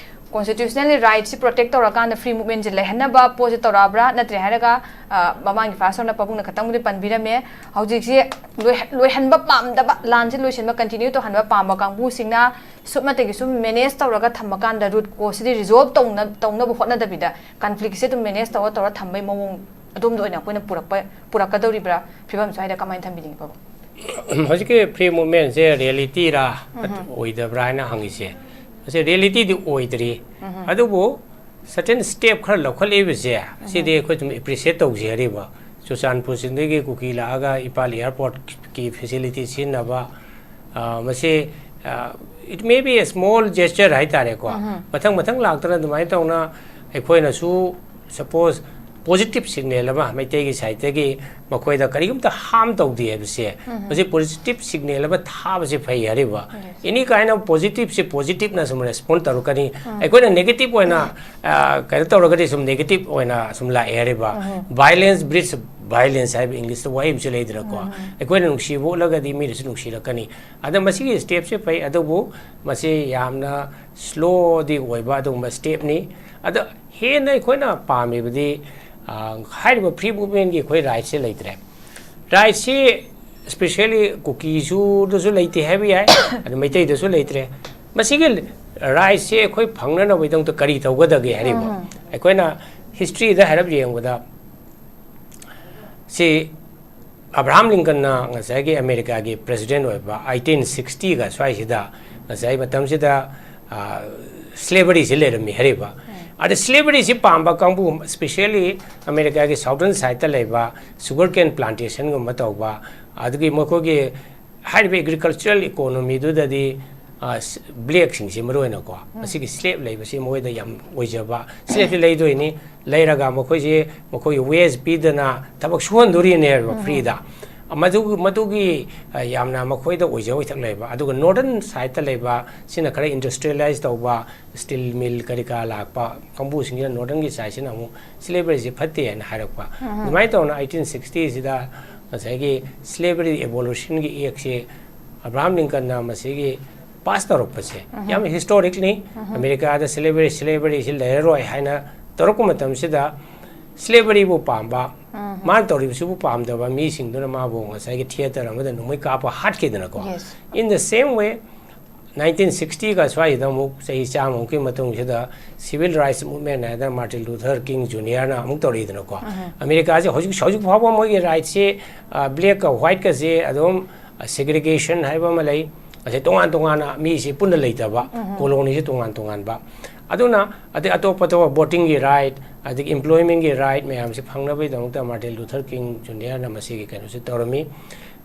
ꯀꯣꯟꯁꯇꯤꯇ꯭ꯌꯨꯁꯅꯦꯜꯂꯤ ꯔꯥꯏꯠꯁꯤ ꯄ꯭ꯔꯣꯇꯦꯛ ꯇꯧꯔꯀꯥꯟꯗ ꯐ꯭ꯔꯤ ꯃꯨꯚꯃꯦꯟꯁꯦ ꯂꯩꯍꯟꯅꯕ ꯄꯣꯠꯁꯦ ꯇꯧꯔꯛꯑꯕ꯭ꯔꯥ? ꯅꯠꯇ꯭ꯔꯦ ꯍꯥꯏꯔꯒ, ꯑ, ꯃꯃꯥꯡꯒꯤ ꯐꯥꯔꯁ ꯔꯥꯎꯟꯗ ꯄꯥꯕꯨꯡꯅ ꯈꯇꯪꯕꯨꯗꯤ ꯄꯟꯕꯤꯔꯝꯃꯦ, ꯍꯧꯖꯤꯛꯁꯦ ꯂꯣꯏꯍ-, ꯂꯣꯏꯍꯟꯕ ꯄꯥꯝꯗꯕ, ꯂꯥꯟꯁꯦ ꯂꯣꯏꯁꯤꯟꯕ, ꯀꯟꯇꯤꯅ꯭ꯌꯨ ꯇꯧꯍꯟꯕ ꯄꯥꯝꯕ ꯀꯥꯡꯕꯨꯁꯤꯡꯅ ꯁꯨꯞꯅꯇꯒꯤ ꯁꯨꯝ ꯃꯦꯅꯦꯖ ꯇꯧꯔꯒ ꯊꯝꯃꯀꯥꯟꯗ ꯔꯨꯠ ꯀꯣꯁꯁꯤꯗꯤ ꯔꯤꯖꯣꯜꯕ ꯇꯧꯅ-, ꯇꯧꯅꯕ ꯍꯣꯠꯅꯗꯕꯤꯗ ꯀꯟꯐ꯭ꯂꯤꯛꯁꯦ ꯑꯗꯨꯝ ꯃꯦꯅꯦꯖ ꯇꯧꯔ ꯇꯧꯔ ꯊꯝꯕꯩ ꯃꯑꯣꯡ ꯑꯗꯣꯝꯗ ꯑꯣꯏꯅ ꯑꯩꯈꯣꯏꯅ ꯄꯨꯔꯛꯄ, ꯄꯨꯔꯛꯀꯗꯧꯔꯤꯕ꯭ꯔꯥ? ꯐꯤꯕꯝ ꯁ꯭ꯋꯥꯏꯗ ꯀꯃꯥꯏꯅ ꯊꯝꯕꯤꯅꯤꯡꯉꯤ, ꯄꯥꯕꯨꯡ? ꯍꯧꯖꯤꯛꯀꯤ ꯐ꯭ꯔꯤ ꯃꯨꯚꯃꯦꯟꯁꯦ ꯔꯤꯌꯦꯂꯤꯇꯤꯔꯥ ꯑꯣꯏꯗꯕ꯭ꯔꯥ ꯍꯥꯏꯅ ꯍꯪꯉꯤꯁꯦ, ꯃꯁꯤ ꯔꯤꯌꯦꯂꯤꯇꯤꯗꯤ ꯑꯣꯏꯗ꯭ꯔꯤ꯫ ꯑꯗꯨꯕꯨ ꯁꯔꯇꯦꯟ ꯁ꯭ꯇꯦꯞ ꯈꯔ ꯂꯧꯈꯠꯂꯛꯏꯕꯁꯦ, ꯁꯤꯗꯤ ꯑꯩꯈꯣꯏ ꯑꯗꯨꯝ ꯑꯦꯄ꯭ꯔꯤꯁꯤꯌꯦꯠ ꯇꯧꯖꯩ ꯍꯥꯏꯔꯤꯕ꯫ ꯆꯨꯔꯆꯥꯟꯄꯨꯔꯁꯤꯡꯗꯒꯤ ꯀꯨꯀꯤ ꯂꯥꯛꯑꯒ ꯏꯝꯐꯥꯜ ꯑꯦꯌꯥꯔꯄꯣꯔꯠꯀꯤ ꯐꯦꯁꯤꯂꯤꯇꯤ ꯁꯤꯖꯤꯟꯅꯕ, ꯑ, ꯃꯁꯤ, ꯑ, it may be a small gesture ꯍꯥꯏꯇꯥꯔꯦꯀꯣ꯫ ꯃꯊꯪ ꯃꯊꯪ ꯂꯥꯛꯇꯅ ꯑꯗꯨꯃꯥꯏꯅ ꯇꯧꯅ ꯑꯩꯈꯣꯏꯅꯁꯨ, ꯁꯄꯣꯁ, ꯄꯣꯖꯤꯇꯤꯚ ꯁꯤꯒꯅꯦꯜ ꯑꯃ ꯃꯩꯇꯩꯒꯤ ꯁꯥꯏꯠꯇꯒꯤ ꯃꯈꯣꯏꯗ ꯀꯔꯤꯒꯨꯝꯇ ꯍꯥꯔꯝ ꯇꯧꯗꯦ ꯍꯥꯏꯕꯁꯦ, ꯃꯁꯤ ꯄꯣꯖꯤꯇꯤꯚ ꯁꯤꯒꯅꯦꯜ ꯑꯃ ꯊꯥꯕꯁꯦ ꯐꯩ ꯍꯥꯏꯔꯤꯕ꯫ ꯑꯦꯅꯤ ꯀꯥꯏꯟ ꯑꯣꯐ ꯄꯣꯖꯤꯇꯤꯚꯁꯦ ꯄꯣꯖꯤꯇꯤꯚꯅ ꯁꯨꯝ ꯔꯦꯁꯄꯣꯟ ꯇꯧꯔꯛꯀꯅꯤ꯫ ꯑꯩꯈꯣꯏꯅ ꯅꯦꯒꯦꯇꯤꯚ ꯑꯣꯏꯅ, ꯑ, ꯀꯩꯅꯣ ꯇꯧꯔꯒꯗꯤ ꯁꯨꯝ ꯅꯦꯒꯦꯇꯤꯚ ꯑꯣꯏꯅ ꯁꯨꯝ ꯂꯥꯛꯑꯦ ꯍꯥꯏꯔꯤꯕ꯫ Violence breeds violence ꯍꯥꯏꯕ ꯏꯪꯂꯤꯁꯇ ꯋꯥꯍꯩ ꯑꯃꯁꯨ ꯂꯩꯗꯅꯀꯣ꯫ ꯑꯩꯈꯣꯏꯅ ꯅꯨꯡꯁꯤꯕ ꯎꯠꯂꯒꯗꯤ ꯃꯤꯅꯁꯨ ꯅꯨꯡꯁꯤꯔꯛꯀꯅꯤ꯫ ꯑꯗ ꯃꯁꯤꯒꯤ ꯁ꯭ꯇꯦꯞꯁꯦ ꯐꯩ, ꯑꯗꯨꯕꯨ ꯃꯁꯤ ꯌꯥꯝꯅ ꯁ꯭ꯂꯣꯗꯤ ꯑꯣꯏꯕ ꯑꯗꯨꯒꯨꯝꯕ ꯁ꯭ꯇꯦꯞꯅꯤ꯫ ꯑꯗ ꯍꯦꯟꯅ ꯑꯩꯈꯣꯏꯅ ꯄꯥꯝꯃꯤꯕꯗꯤ, ꯑ, ꯍꯥꯏꯔꯤꯕ ꯐ꯭ꯔꯤ ꯃꯨꯚꯃꯦꯟꯒꯤ ꯑꯩꯈꯣꯏ ꯔꯥꯏꯠꯁꯦ ꯂꯩꯇ꯭ꯔꯦ꯫ ꯔꯥꯏꯠꯁꯤ ꯏꯁꯄꯤꯁꯦꯜꯂꯤ ꯀꯨꯀꯤꯁꯨꯗꯁꯨ ꯂꯩꯇꯦ ꯍꯥꯏꯕ ꯌꯥꯏ, ꯑꯗꯨ ꯃꯩꯇꯩꯗꯁꯨ ꯂꯩꯇ꯭ꯔꯦ꯫ ꯃꯁꯤꯒꯤ ꯔꯥꯏꯠꯁꯤ ꯑꯩꯈꯣꯏ ꯐꯪꯅꯅꯕꯒꯤꯗꯃꯛꯇ ꯀꯔꯤ ꯇꯧꯒꯗꯒꯦ ꯍꯥꯏꯔꯤꯕ? ꯑꯩꯈꯣꯏꯅ ꯍꯤꯁꯇ꯭ꯔꯤꯗ ꯍꯥꯏꯔꯞ ꯌꯦꯡꯕꯗ, ꯁꯤ ꯑꯕ꯭ꯔꯥꯍꯥꯝ ꯂꯤꯡꯀꯟꯅ ꯉꯁꯥꯏꯒꯤ ꯑꯃꯦꯔꯤꯀꯥꯒꯤ ꯄ꯭ꯔꯦꯁꯤꯗꯦꯟ ꯑꯣꯏꯕ ꯑꯩꯇꯤꯟ ꯁꯤꯛꯁꯇꯤꯒ ꯁ꯭ꯋꯥꯏꯁꯤꯗ ꯉꯁꯥꯏ ꯃꯇꯝꯁꯤꯗ ꯁ꯭ꯂꯦꯕꯔꯤꯁꯤ ꯂꯩꯔꯝꯃꯤ ꯍꯥꯏꯔꯤꯕ꯫ ꯑꯗ ꯁ꯭ꯂꯦꯕꯔꯤꯁꯤ ꯄꯥꯝꯕ ꯀꯥꯡꯕꯨ, ꯏꯁꯄꯤꯁꯦꯜꯂꯤ ꯑꯃꯦꯔꯤꯀꯥꯒꯤ ꯁꯥꯎꯗꯔꯟ ꯁꯥꯏꯠꯇ ꯂꯩꯕ ꯁꯨꯒꯔ ꯀꯦꯟ ꯄ꯭ꯂꯥꯟꯇꯦꯁꯟꯒꯨꯝꯕ ꯇꯧꯕ, ꯑꯗꯨꯒꯤ ꯃꯈꯣꯏꯒꯤ ꯍꯥꯏꯔꯤꯕ ꯑꯦꯒ꯭ꯔꯤꯀꯜꯆꯔꯦꯜ ꯏꯀꯣꯅꯣꯃꯤꯗꯨꯗꯗꯤ ꯕ꯭ꯂꯦꯛꯁꯤꯡꯁꯤ ꯃꯔꯨ ꯑꯣꯏꯅꯀꯣ, ꯃꯁꯤꯒꯤ ꯁ꯭ꯂꯦꯕ ꯂꯩꯕꯁꯤ ꯃꯈꯣꯏꯗ ꯌꯥꯝ ꯑꯣꯏꯖꯕ꯫ ꯁ꯭ꯂꯦꯕꯁꯤ ꯂꯩꯗꯣꯏꯅꯤ, ꯂꯩꯔꯒ ꯃꯈꯣꯏꯁꯦ ꯃꯈꯣꯏꯒꯤ ꯋꯦꯖ ꯄꯤꯗꯅ ꯊꯕꯛ ꯁꯨꯍꯟꯗꯣꯔꯤꯅꯦꯕ ꯐ꯭ꯔꯤꯗ꯫ ꯃꯗꯨ-, ꯃꯗꯨꯒꯤ ꯑ, ꯌꯥꯝꯅ ꯃꯈꯣꯏꯗ ꯑꯣꯏꯖ ꯑꯣꯏꯊꯛ ꯂꯩꯕ꯫ ꯑꯗꯨꯒ ꯅꯣꯔꯗꯔꯟ ꯁꯥꯏꯠꯇ ꯂꯩꯕ ꯁꯤꯅ ꯈꯔ ꯏꯟꯗꯁꯇ꯭ꯔꯤꯌꯦꯂꯥꯏꯁ ꯇꯧꯕ, ꯁ꯭ꯇꯤꯜ ꯃꯤꯜ ꯀꯔꯤ ꯀꯔꯥ ꯂꯥꯛꯄ ꯀꯥꯡꯕꯨꯁꯤꯡꯁꯤꯅ ꯅꯣꯔꯗꯔꯟꯒꯤ ꯁꯥꯏꯠꯁꯤꯅ ꯑꯃꯨꯛ ꯁ꯭ꯂꯦꯕꯔꯤꯁꯤ ꯐꯠꯇꯦ ꯍꯥꯏꯅ ꯍꯥꯏꯔꯛꯄ꯫ ꯑꯗꯨꯃꯥꯏꯅ ꯇꯧꯅ ꯑꯩꯠꯇꯤꯟ ꯁꯤꯛꯁꯇꯤꯁꯤꯗ ꯉꯁꯥꯏꯒꯤ ꯁ꯭ꯂꯦꯕꯔꯤ ꯑꯦꯕꯣꯂꯨꯁꯟꯒꯤ ꯑꯦꯛꯁꯦ ꯑꯕ꯭ꯔꯥꯍꯥꯝ ꯂꯤꯡꯀꯟꯅ ꯃꯁꯤꯒꯤ ꯄꯥꯁ ꯇꯧꯔꯛꯄꯁꯦ ꯌꯥꯝ ꯍꯤꯁꯇꯣꯔꯤꯛꯅꯤ꯫ ꯑꯃꯦꯔꯤꯀꯥꯗ ꯁ꯭ꯂꯦꯕꯔꯤ, ꯁ꯭ꯂꯦꯕꯔꯤꯁꯤ ꯂꯩꯔꯔꯣꯏ ꯍꯥꯏꯅ ꯇꯧꯔꯛꯄ ꯃꯇꯝꯁꯤꯗ ꯁ꯭ꯂꯦꯕꯔꯤꯕꯨ ꯄꯥꯝꯕ, ꯃꯥꯅ ꯇꯧꯔꯤꯕꯁꯤꯕꯨ ꯄꯥꯝꯗꯕ ꯃꯤꯁꯤꯡꯗꯨꯅ ꯃꯥꯕꯨ ꯉꯁꯥꯏꯒꯤ ꯊꯤꯌꯦꯇꯔ ꯑꯃꯗ ꯅꯣꯡꯃꯩ ꯀꯥꯞꯄ ꯍꯥꯠꯈꯤꯗꯅꯀꯣ꯫ Yes. In the same way, nineteen ꯁꯤꯛꯁꯇꯤꯒ ꯁ꯭ꯋꯥꯏꯁꯤꯗ ꯑꯃꯨꯛ ꯆꯍꯤ ꯆꯥꯝꯃꯃꯨꯛꯀꯤ ꯃꯇꯨꯡꯁꯤꯗ ꯁꯤꯚꯤꯜ ꯔꯥꯏꯠꯁ ꯃꯨꯚꯃꯦꯟ ꯍꯥꯏꯗꯅ ꯃꯥꯔꯇꯤꯟ ꯂꯨꯊꯔ ꯀꯤꯡ ꯖꯨꯅꯤꯌꯔꯅ ꯑꯃꯨꯛ ꯇꯧꯔꯤꯗꯅꯀꯣ꯫ ꯑꯃꯦꯔꯤꯀꯥꯁꯦ ꯍꯧꯖꯤꯛ, ꯍꯧꯖꯤꯛ ꯐꯥꯎꯕ ꯃꯣꯏꯒꯤ ꯔꯥꯏꯠꯁꯤ ꯕ꯭ꯂꯦꯛꯀ ꯋꯥꯏꯠꯀꯁꯦ ꯑꯗꯨꯝ ꯁꯦꯒ꯭ꯔꯤꯒꯦꯁꯟ ꯍꯥꯏꯕ ꯑꯃ ꯂꯩ꯫ ꯑꯁꯤ ꯇꯣꯉꯥꯟ ꯇꯣꯉꯥꯟꯅ ꯃꯤꯁꯤ ꯄꯨꯟꯅ ꯂꯩꯇꯕ, ꯀꯣꯂꯣꯅꯤꯁꯤ ꯇꯣꯉꯥꯟ ꯇꯣꯉꯥꯟꯕ꯫ ꯑꯗꯨꯅ ꯑꯗꯩ ꯑꯇꯣꯞ ꯑꯇꯣꯞꯄ ꯚꯣꯇꯤꯡꯒꯤ ꯔꯥꯏꯠ, ꯑꯗꯒꯤ ꯏꯝꯄ꯭ꯂꯣꯏꯃꯦꯟꯒꯤ ꯔꯥꯏꯠ ꯃꯌꯥꯝꯁꯤ ꯐꯪꯅꯕꯒꯤꯗꯃꯛꯇ ꯃꯥꯔꯇꯤꯟ ꯂꯨꯊꯔ ꯀꯤꯡ ꯖꯨꯅꯤꯌꯔꯅ ꯃꯁꯤꯒꯤ ꯀꯩꯅꯣꯁꯤ ꯇꯧꯔꯝꯃꯤ꯫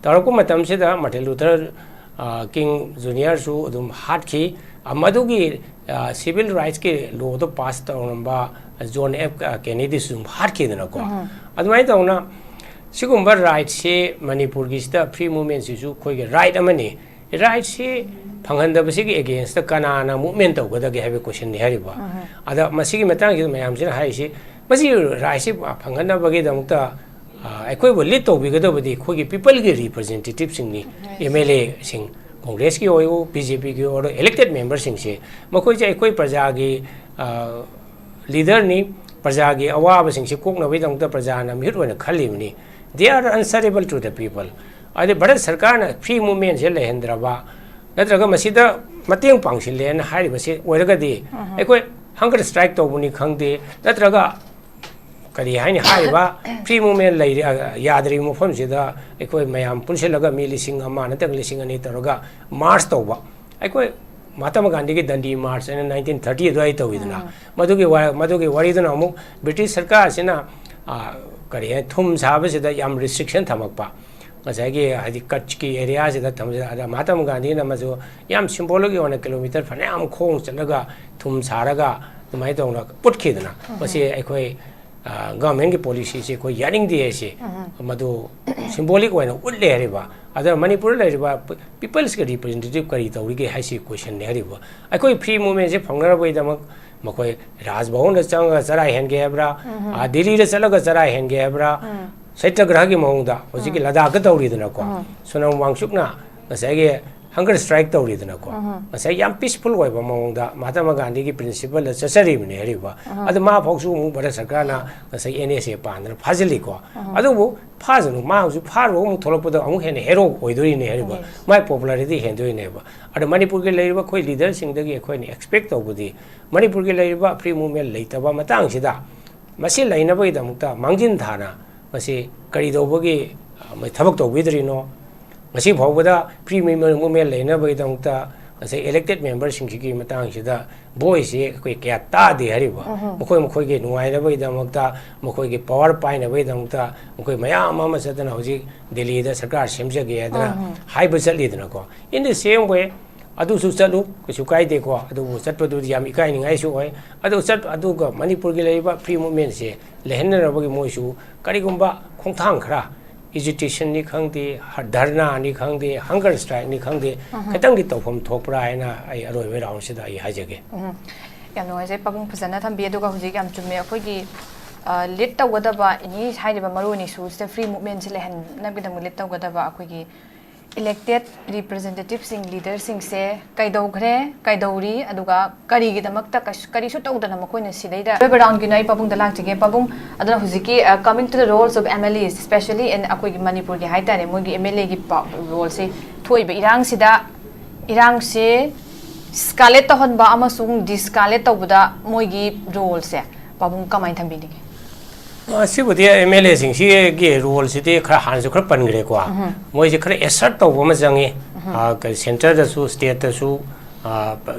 ꯇꯧꯔꯛꯄ ꯃꯇꯝꯁꯤꯗ ꯃꯥꯔꯇꯤꯟ ꯂꯨꯊꯔ, ꯑ, ꯀꯤꯡ ꯖꯨꯅꯤꯌꯔꯁꯨ ꯑꯗꯨꯝ ꯍꯥꯠꯈꯤ꯫ ꯑ, ꯃꯗꯨꯒꯤ, ꯑ, ꯁꯤꯚꯤꯜ ꯔꯥꯏꯠꯁꯀꯤ ꯂꯣꯗꯣ ꯄꯥꯁ ꯇꯧꯔꯝꯕ ꯖꯣꯟ ꯑꯦꯐ ꯀꯦꯅꯦꯗꯤꯁꯨ ꯑꯗꯨꯝ ꯍꯥꯠꯈꯤꯗꯅꯀꯣ꯫ ꯑꯗꯨꯃꯥꯏꯅ ꯇꯧꯅ ꯁꯤꯒꯨꯝꯕ ꯔꯥꯏꯠꯁꯤ ꯃꯅꯤꯄꯨꯔꯒꯤꯁꯤꯗ ꯐ꯭ꯔꯤ ꯃꯨꯚꯃꯦꯟꯁꯤꯁꯨ ꯑꯩꯈꯣꯏꯒꯤ ꯔꯥꯏꯠ ꯑꯃꯅꯤ꯫ ꯔꯥꯏꯠꯁꯤ ꯐꯪꯍꯟꯗꯕꯁꯤꯒꯤ ꯑꯦꯒꯦꯟꯁꯇ ꯀꯅꯥꯅ ꯃꯨꯚꯃꯦꯟ ꯇꯧꯒꯗꯒꯦ ꯍꯥꯏꯕ ꯀꯣꯏꯁꯟꯅꯤ ꯍꯥꯏꯔꯤꯕ꯫ ꯑꯗ ꯃꯁꯤꯒꯤ ꯃꯇꯥꯡꯁꯤꯗ ꯃꯌꯥꯝꯁꯤꯅ ꯍꯥꯏꯔꯤꯁꯤ, ꯃꯁꯤ ꯔꯥꯏꯠꯁꯤ ꯐꯪꯍꯟꯅꯕꯒꯤꯗꯃꯛꯇ, ꯑ, ꯑꯩꯈꯣꯏꯕꯨ ꯂꯤꯗ ꯇꯧꯕꯤꯒꯗꯕꯗꯤ ꯑꯩꯈꯣꯏꯒꯤ ꯄꯤꯄꯜꯒꯤ ꯔꯤꯄ꯭ꯔꯖꯦꯟꯇꯦꯇꯤꯞꯁꯤꯡꯅꯤ꯫ ꯑꯦꯝ ꯑꯦꯜ ꯑꯦꯁꯤꯡ, ꯀꯣꯡꯒ꯭ꯔꯦꯁꯀꯤ ꯑꯣꯏꯔꯣ, ꯕꯤ ꯖꯦ ꯄꯤꯒꯤ ꯑꯣꯏꯔꯣ, ꯏꯂꯦꯛꯇꯦꯗ ꯃꯦꯝꯕꯔꯁꯤꯡꯁꯤ, ꯃꯈꯣꯏꯁꯦ ꯑꯩꯈꯣꯏ ꯄ꯭ꯔꯖꯥꯒꯤ, ꯑ, ꯂꯤꯗꯔꯅꯤ꯫ ꯄ꯭ꯔꯖꯥꯒꯤ ꯑꯋꯥꯕꯁꯤꯡꯁꯤ ꯀꯣꯛꯅꯕꯒꯤꯗꯃꯛꯇ ꯄ꯭ꯔꯖꯥꯅ ꯃꯤꯍꯨꯠ ꯑꯣꯏꯅ ꯈꯜꯂꯤꯕꯅꯤ꯫ They are answerable to the people. ꯑꯗꯩ ꯚꯥꯔꯠ ꯁꯔꯀꯥꯔꯅ ꯐ꯭ꯔꯤ ꯃꯨꯚꯃꯦꯟꯁꯦ ꯂꯩꯍꯟꯗ꯭ꯔꯕ, ꯅꯠꯇ꯭ꯔꯒ ꯃꯁꯤꯗ ꯃꯇꯦꯡ ꯄꯥꯡꯁꯤꯜꯂꯦꯅ ꯍꯥꯏꯔꯤꯕꯁꯤ ꯑꯣꯏꯔꯒꯗꯤ, ꯑꯩꯈꯣꯏ ꯍꯪꯒꯔ ꯁ꯭ꯇ꯭ꯔꯥꯏꯛ ꯇꯧꯕꯅꯤ ꯈꯪꯗꯦ, ꯅꯠꯇ꯭ꯔꯒ ꯀꯔꯤ ꯍꯥꯏꯅꯤ, ꯍꯥꯏꯔꯤꯕ ꯐ꯭ꯔꯤ ꯃꯨꯚꯃꯦꯟ ꯂꯩꯔꯤ, ꯑ, ꯌꯥꯗ꯭ꯔꯤꯕ ꯃꯐꯝꯁꯤꯗ ꯑꯩꯈꯣꯏ ꯃꯌꯥꯝ ꯄꯨꯟꯁꯤꯜꯂꯒ ꯃꯤ ꯂꯤꯁꯤꯡ ꯑꯃ ꯅꯠꯇ꯭ꯔꯒ ꯂꯤꯁꯤꯡ ꯑꯅꯤ ꯇꯧꯔꯒ ꯃꯥꯔꯆ ꯇꯧꯕ, ꯑꯩꯈꯣꯏ ꯃꯍꯥꯇꯃꯥ ꯒꯥꯟꯙꯤꯒꯤ ꯗꯟꯗꯤ ꯃꯥꯔꯆ ꯍꯥꯏꯅ ꯅꯥꯏꯟꯇꯤꯟ ꯊꯥꯔꯇꯤ ꯑꯗꯨꯋꯥꯏꯗ ꯇꯧꯋꯤꯗꯅ, ꯃꯗꯨꯒꯤ ꯋꯥ-, ꯃꯗꯨꯒꯤ ꯋꯥꯔꯤꯗꯨꯅ ꯑꯃꯨꯛ ꯕ꯭ꯔꯤꯇꯤꯁ ꯁꯔꯀꯥꯔꯁꯤꯅ, ꯑ, ꯀꯔꯤ ꯍꯥꯏ, ꯊꯨꯝ ꯁꯥꯕꯁꯤꯗ ꯌꯥꯝ ꯔꯤꯁꯇ꯭ꯔꯤꯛꯁꯟ ꯊꯝꯃꯛꯄ, ꯉꯁꯥꯏꯒꯤ ꯍꯥꯏꯗꯤ ꯀꯠꯆꯀꯤ ꯑꯦꯔꯤꯌꯥꯁꯤꯗ ꯊꯝꯕꯁꯤꯗ, ꯑꯗ ꯃꯍꯥꯇꯃꯥ ꯒꯥꯟꯙꯤꯅ ꯃꯁꯨ ꯌꯥꯝ ꯁꯤꯝꯕꯣꯂꯤꯛ ꯑꯣꯏꯅ ꯀꯤꯂꯣꯃꯤꯇꯔ ꯐꯅꯌꯥꯝ ꯈꯣꯡ ꯆꯠꯂꯒ ꯊꯨꯝ ꯁꯥꯔꯒ ꯑꯗꯨꯃꯥꯏꯅ ꯇꯧꯅ ꯄꯨꯠꯈꯤꯗꯅ, ꯃꯁꯤ ꯑꯩꯈꯣꯏ, ꯑ, ꯒꯚꯔꯟꯃꯦꯟꯒꯤ ꯄꯣꯂꯤꯁꯤꯁꯤ ꯑꯩꯈꯣꯏ ꯌꯥꯅꯤꯡꯗꯦ ꯍꯥꯏꯁꯤ, ꯃꯗꯨ ꯁꯤꯝꯕꯣꯂꯤꯛ ꯑꯣꯏꯅ ꯎꯠꯂꯦ ꯍꯥꯏꯔꯤꯕ꯫ ꯑꯗ ꯃꯅꯤꯄꯨꯔꯗ ꯂꯩꯔꯤꯕ ꯄꯤ-, ꯄꯤꯄꯜꯁꯀꯤ ꯔꯤꯄ꯭ꯔꯖꯦꯟꯇꯦꯇꯤꯚ ꯀꯔꯤ ꯇꯧꯔꯤꯒꯦ ꯍꯥꯏꯁꯤ ꯀꯣꯏꯁꯟꯅꯦ ꯍꯥꯏꯔꯤꯕ꯫ ꯑꯩꯈꯣꯏ ꯐ꯭ꯔꯤ ꯃꯨꯚꯃꯦꯟꯁꯤ ꯐꯪꯅꯅꯕꯒꯤꯗꯃꯛ ꯃꯈꯣꯏ ꯔꯥꯖꯚꯋꯟꯗ ꯆꯪꯉꯒ ꯆꯔꯥ ꯍꯦꯟꯒꯦ ꯍꯥꯏꯕ꯭ꯔꯥ, ꯑꯥ, ꯗꯤꯜꯂꯤꯗ ꯆꯠꯂꯒ ꯆꯔꯥ ꯍꯦꯟꯒꯦ ꯍꯥꯏꯕ꯭ꯔꯥ, ꯁꯇ꯭ꯌꯒ꯭ꯔꯍꯒꯤ ꯃꯑꯣꯡꯗ ꯍꯧꯖꯤꯛꯀꯤ ꯂꯗꯥꯈꯇ ꯇꯧꯔꯤꯗꯅꯀꯣ, ꯁꯣꯅꯝ ꯋꯥꯡꯆꯨꯛꯅ ꯉꯁꯥꯏꯒꯤ ꯍꯪꯒꯔ ꯁ꯭ꯇ꯭ꯔꯥꯏꯛ ꯇꯧꯔꯤꯗꯅꯀꯣ, ꯉꯁꯥꯏ ꯌꯥꯝ ꯄꯤꯁꯐꯨꯜ ꯑꯣꯏꯕ ꯃꯑꯣꯡꯗ ꯃꯍꯥꯇꯃꯥ ꯒꯥꯟꯙꯤꯒꯤ ꯄ꯭ꯔꯤꯟꯁꯤꯄꯜꯗ ꯆꯠꯆꯔꯤꯕꯅꯦ ꯍꯥꯏꯔꯤꯕ꯫ ꯑꯗꯨ ꯃꯥ ꯐꯥꯎꯁꯨ ꯑꯃꯨꯛ ꯚꯥꯔꯠ ꯁꯔꯀꯥꯔꯅ ꯉꯁꯥꯏ ꯑꯦꯟ ꯑꯦꯁ ꯑꯦ ꯄꯥꯟꯗꯅ ꯐꯥꯖꯤꯜꯂꯤꯀꯣ꯫ ꯑꯗꯨꯕꯨ ꯐꯥꯁꯅꯨ, ꯃꯥ ꯍꯧꯖꯤꯛ ꯐꯥꯔꯨꯔꯒ ꯑꯃꯨꯛ ꯊꯣꯛꯂꯛꯄꯗ ꯑꯃꯨꯛ ꯍꯦꯟꯅ ꯍꯦꯔꯣ ꯑꯣꯏꯗꯣꯔꯤꯅꯦ ꯍꯥꯏꯔꯤꯕ, ꯃꯥꯏ ꯄꯣꯄꯨꯂꯔꯤꯇꯤ ꯍꯦꯟꯗꯣꯏꯅꯦꯕ꯫ ꯑꯗ ꯃꯅꯤꯄꯨꯔꯒꯤ ꯂꯩꯔꯤꯕ ꯑꯩꯈꯣꯏ ꯂꯤꯗꯔꯁꯤꯡꯗꯒꯤ ꯑꯩꯈꯣꯏꯅ ꯑꯦꯛꯁꯄꯦꯛ ꯇꯧꯕꯗꯤ ꯃꯅꯤꯄꯨꯔꯒꯤ ꯂꯩꯔꯤꯕ ꯐ꯭ꯔꯤ ꯃꯨꯚꯃꯦꯟ ꯂꯩꯇꯕ ꯃꯇꯥꯡꯁꯤꯗ ꯃꯁꯤ ꯂꯩꯅꯕꯒꯤꯗꯃꯛꯇ ꯃꯥꯡꯖꯤꯟ ꯊꯥꯅ ꯃꯁꯤ ꯀꯔꯤ ꯇꯧꯕꯒꯤ, ꯑ, ꯃꯣꯏ ꯊꯕꯛ ꯇꯧꯕꯤꯗ꯭ꯔꯤꯅꯣ? ꯉꯁꯤ ꯐꯥꯎꯕꯗ ꯐ꯭ꯔꯤ ꯃꯨꯚꯃꯦꯟ ꯂꯩꯅꯕꯒꯤꯗꯃꯛꯇ ꯉꯁꯥꯏ ꯏꯂꯦꯛꯇꯦꯠ ꯃꯦꯝꯕꯔꯁꯤꯡꯁꯤꯒꯤ ꯃꯇꯥꯡꯁꯤꯗ ꯚꯣꯏꯁꯁꯤ ꯑꯩꯈꯣꯏ ꯀꯌꯥ ꯇꯥꯗꯦ ꯍꯥꯏꯔꯤꯕ꯫ ꯃꯈꯣꯏ ꯃꯈꯣꯏꯒꯤ ꯅꯨꯡꯉꯥꯏꯅꯕꯒꯤꯗꯃꯛꯇ, ꯃꯈꯣꯏꯒꯤ ꯄꯋꯥꯔ ꯄꯥꯏꯅꯕꯒꯤꯗꯃꯛꯇ ꯃꯈꯣꯏ ꯃꯌꯥꯝ ꯑꯃ ꯆꯠꯇꯅ ꯍꯧꯖꯤꯛ ꯗꯦꯜꯂꯤꯗ ꯁꯔꯀꯥꯔ ꯁꯦꯝꯖꯒꯦ ꯍꯥꯏꯗꯅ ꯍꯥꯏꯕ ꯆꯠꯂꯤꯗꯅꯀꯣ꯫ In the same way, ꯑꯗꯨꯁꯨ ꯆꯠꯂꯨ, ꯀꯩꯁꯨ ꯀꯥꯏꯗꯦꯀꯣ, ꯑꯗꯨꯕꯨ ꯆꯠꯄꯗꯨꯗꯤ ꯌꯥꯝ ꯏꯀꯥꯏꯅꯤꯡꯉꯥꯏꯁꯨ ꯑꯣꯏ꯫ ꯑꯗꯨ ꯆꯠ-, ꯑꯗꯨꯒ ꯃꯅꯤꯄꯨꯔꯒꯤ ꯂꯩꯔꯤꯕ ꯐ꯭ꯔꯤ ꯃꯨꯚꯃꯦꯟꯁꯦ ꯂꯩꯍꯟꯅꯅꯕꯒꯤ ꯃꯣꯏꯁꯨ ꯀꯔꯤꯒꯨꯝꯕ ꯈꯣꯡꯊꯥꯡ ꯈꯔ, ꯑꯦꯖꯤꯇꯦꯁꯟꯅꯤ ꯈꯪꯗꯦ, ꯍ-, ꯙꯔꯅꯥꯅꯤ ꯈꯪꯗꯦ, ꯍꯪꯒꯔ ꯁ꯭ꯇ꯭ꯔꯥꯏꯛꯅꯤ ꯈꯪꯗꯦ, ꯈꯤꯇꯪꯗꯤ ꯇꯧꯐꯝ ꯊꯣꯛꯄ꯭ꯔꯥ ꯍꯥꯏꯅ ꯑꯩ ꯑꯔꯣꯏꯕ ꯔꯥꯎꯟꯁꯤꯗ ꯑꯩ ꯍꯥꯏꯖꯒꯦ꯫ ꯎꯝ꯫ ꯌꯥꯝ ꯅꯨꯡꯉꯥꯏꯖꯩ ꯄꯥꯕꯨꯡ, ꯐꯖꯅ ꯊꯝꯕꯤ꯫ ꯑꯗꯨꯒ ꯍꯧꯖꯤꯛ ꯌꯥꯝ ꯆꯨꯝꯃꯦ, ꯑꯩꯈꯣꯏꯒꯤ, ꯑ, ꯂꯤꯗ ꯇꯧꯒꯗꯕ ꯑꯦꯅꯤ ꯍꯥꯏꯔꯤꯕ ꯃꯔꯨ ꯑꯣꯏꯅ ꯏꯁꯨꯁꯤꯗ ꯐ꯭ꯔꯤ ꯃꯨꯚꯃꯦꯟꯁꯤ ꯂꯩꯍꯟꯅꯕꯒꯤꯗꯃꯛ ꯂꯤꯗ ꯇꯧꯒꯗꯕ ꯑꯩꯈꯣꯏꯒꯤ ꯏꯂꯦꯛꯇꯦꯠ ꯔꯤꯄ꯭ꯔꯖꯦꯟꯇꯦꯇꯤꯚꯁꯤꯡ, ꯂꯤꯗꯔꯁꯤꯡꯁꯦ ꯀꯩꯗꯧꯈ꯭ꯔꯦ, ꯀꯩꯗꯧꯔꯤ, ꯑꯗꯨꯒ ꯀꯔꯤꯒꯤꯗꯃꯛꯇ ꯀꯩꯁꯨ, ꯀꯔꯤꯁꯨ ꯇꯧꯗꯅ ꯃꯈꯣꯏꯅ ꯁꯤꯗꯩꯗ ꯑꯔꯣꯏꯕ ꯔꯥꯎꯟꯒꯤꯅ ꯑꯩ ꯄꯥꯕꯨꯡꯗ ꯂꯥꯛꯆꯒꯦ꯫ ꯄꯥꯕꯨꯡ, ꯑꯗꯨꯅ ꯍꯧꯖꯤꯛꯀꯤ, ꯑ, coming to the roles of M L As, especially in ꯑꯩꯈꯣꯏꯒꯤ ꯃꯅꯤꯄꯨꯔꯒꯤ ꯍꯥꯏꯇꯥꯔꯦ, ꯃꯣꯏꯒꯤ M L Aꯒꯤ ꯄꯥ-, ꯔꯣꯜꯁꯦ ꯊꯣꯛꯏꯕ ꯏꯔꯥꯡꯁꯤꯗ, ꯏꯔꯥꯡꯁꯦ ꯁ꯭ꯀꯥꯂꯦꯠ ꯇꯧꯍꯟꯕ ꯑꯃꯁꯨꯡ ꯗꯤꯁꯀꯥꯂꯦꯠ ꯇꯧꯕꯗ ꯃꯣꯏꯒꯤ ꯔꯣꯜꯁꯦ ꯄꯥꯕꯨꯡ ꯀꯃꯥꯏꯅ ꯊꯝꯕꯤꯅꯤꯡꯉꯤ? ꯑꯁꯤꯕꯨꯗꯤ M L Aꯁꯤꯡꯁꯤꯒꯤ ꯔꯣꯜꯁꯤꯗꯤ ꯈꯔ ꯍꯥꯟꯅꯁꯨ ꯈꯔ ꯄꯟꯈ꯭ꯔꯦꯀꯣ꯫ ꯃꯣꯏꯁꯦ ꯈꯔ ꯑꯦꯁꯔꯠ ꯇꯧꯕ ꯑꯃ ꯆꯪꯉꯤ꯫ ꯑ, ꯀ-, ꯁꯦꯟꯇꯔꯗꯁꯨ, ꯁ꯭ꯇꯦꯠꯇꯁꯨ,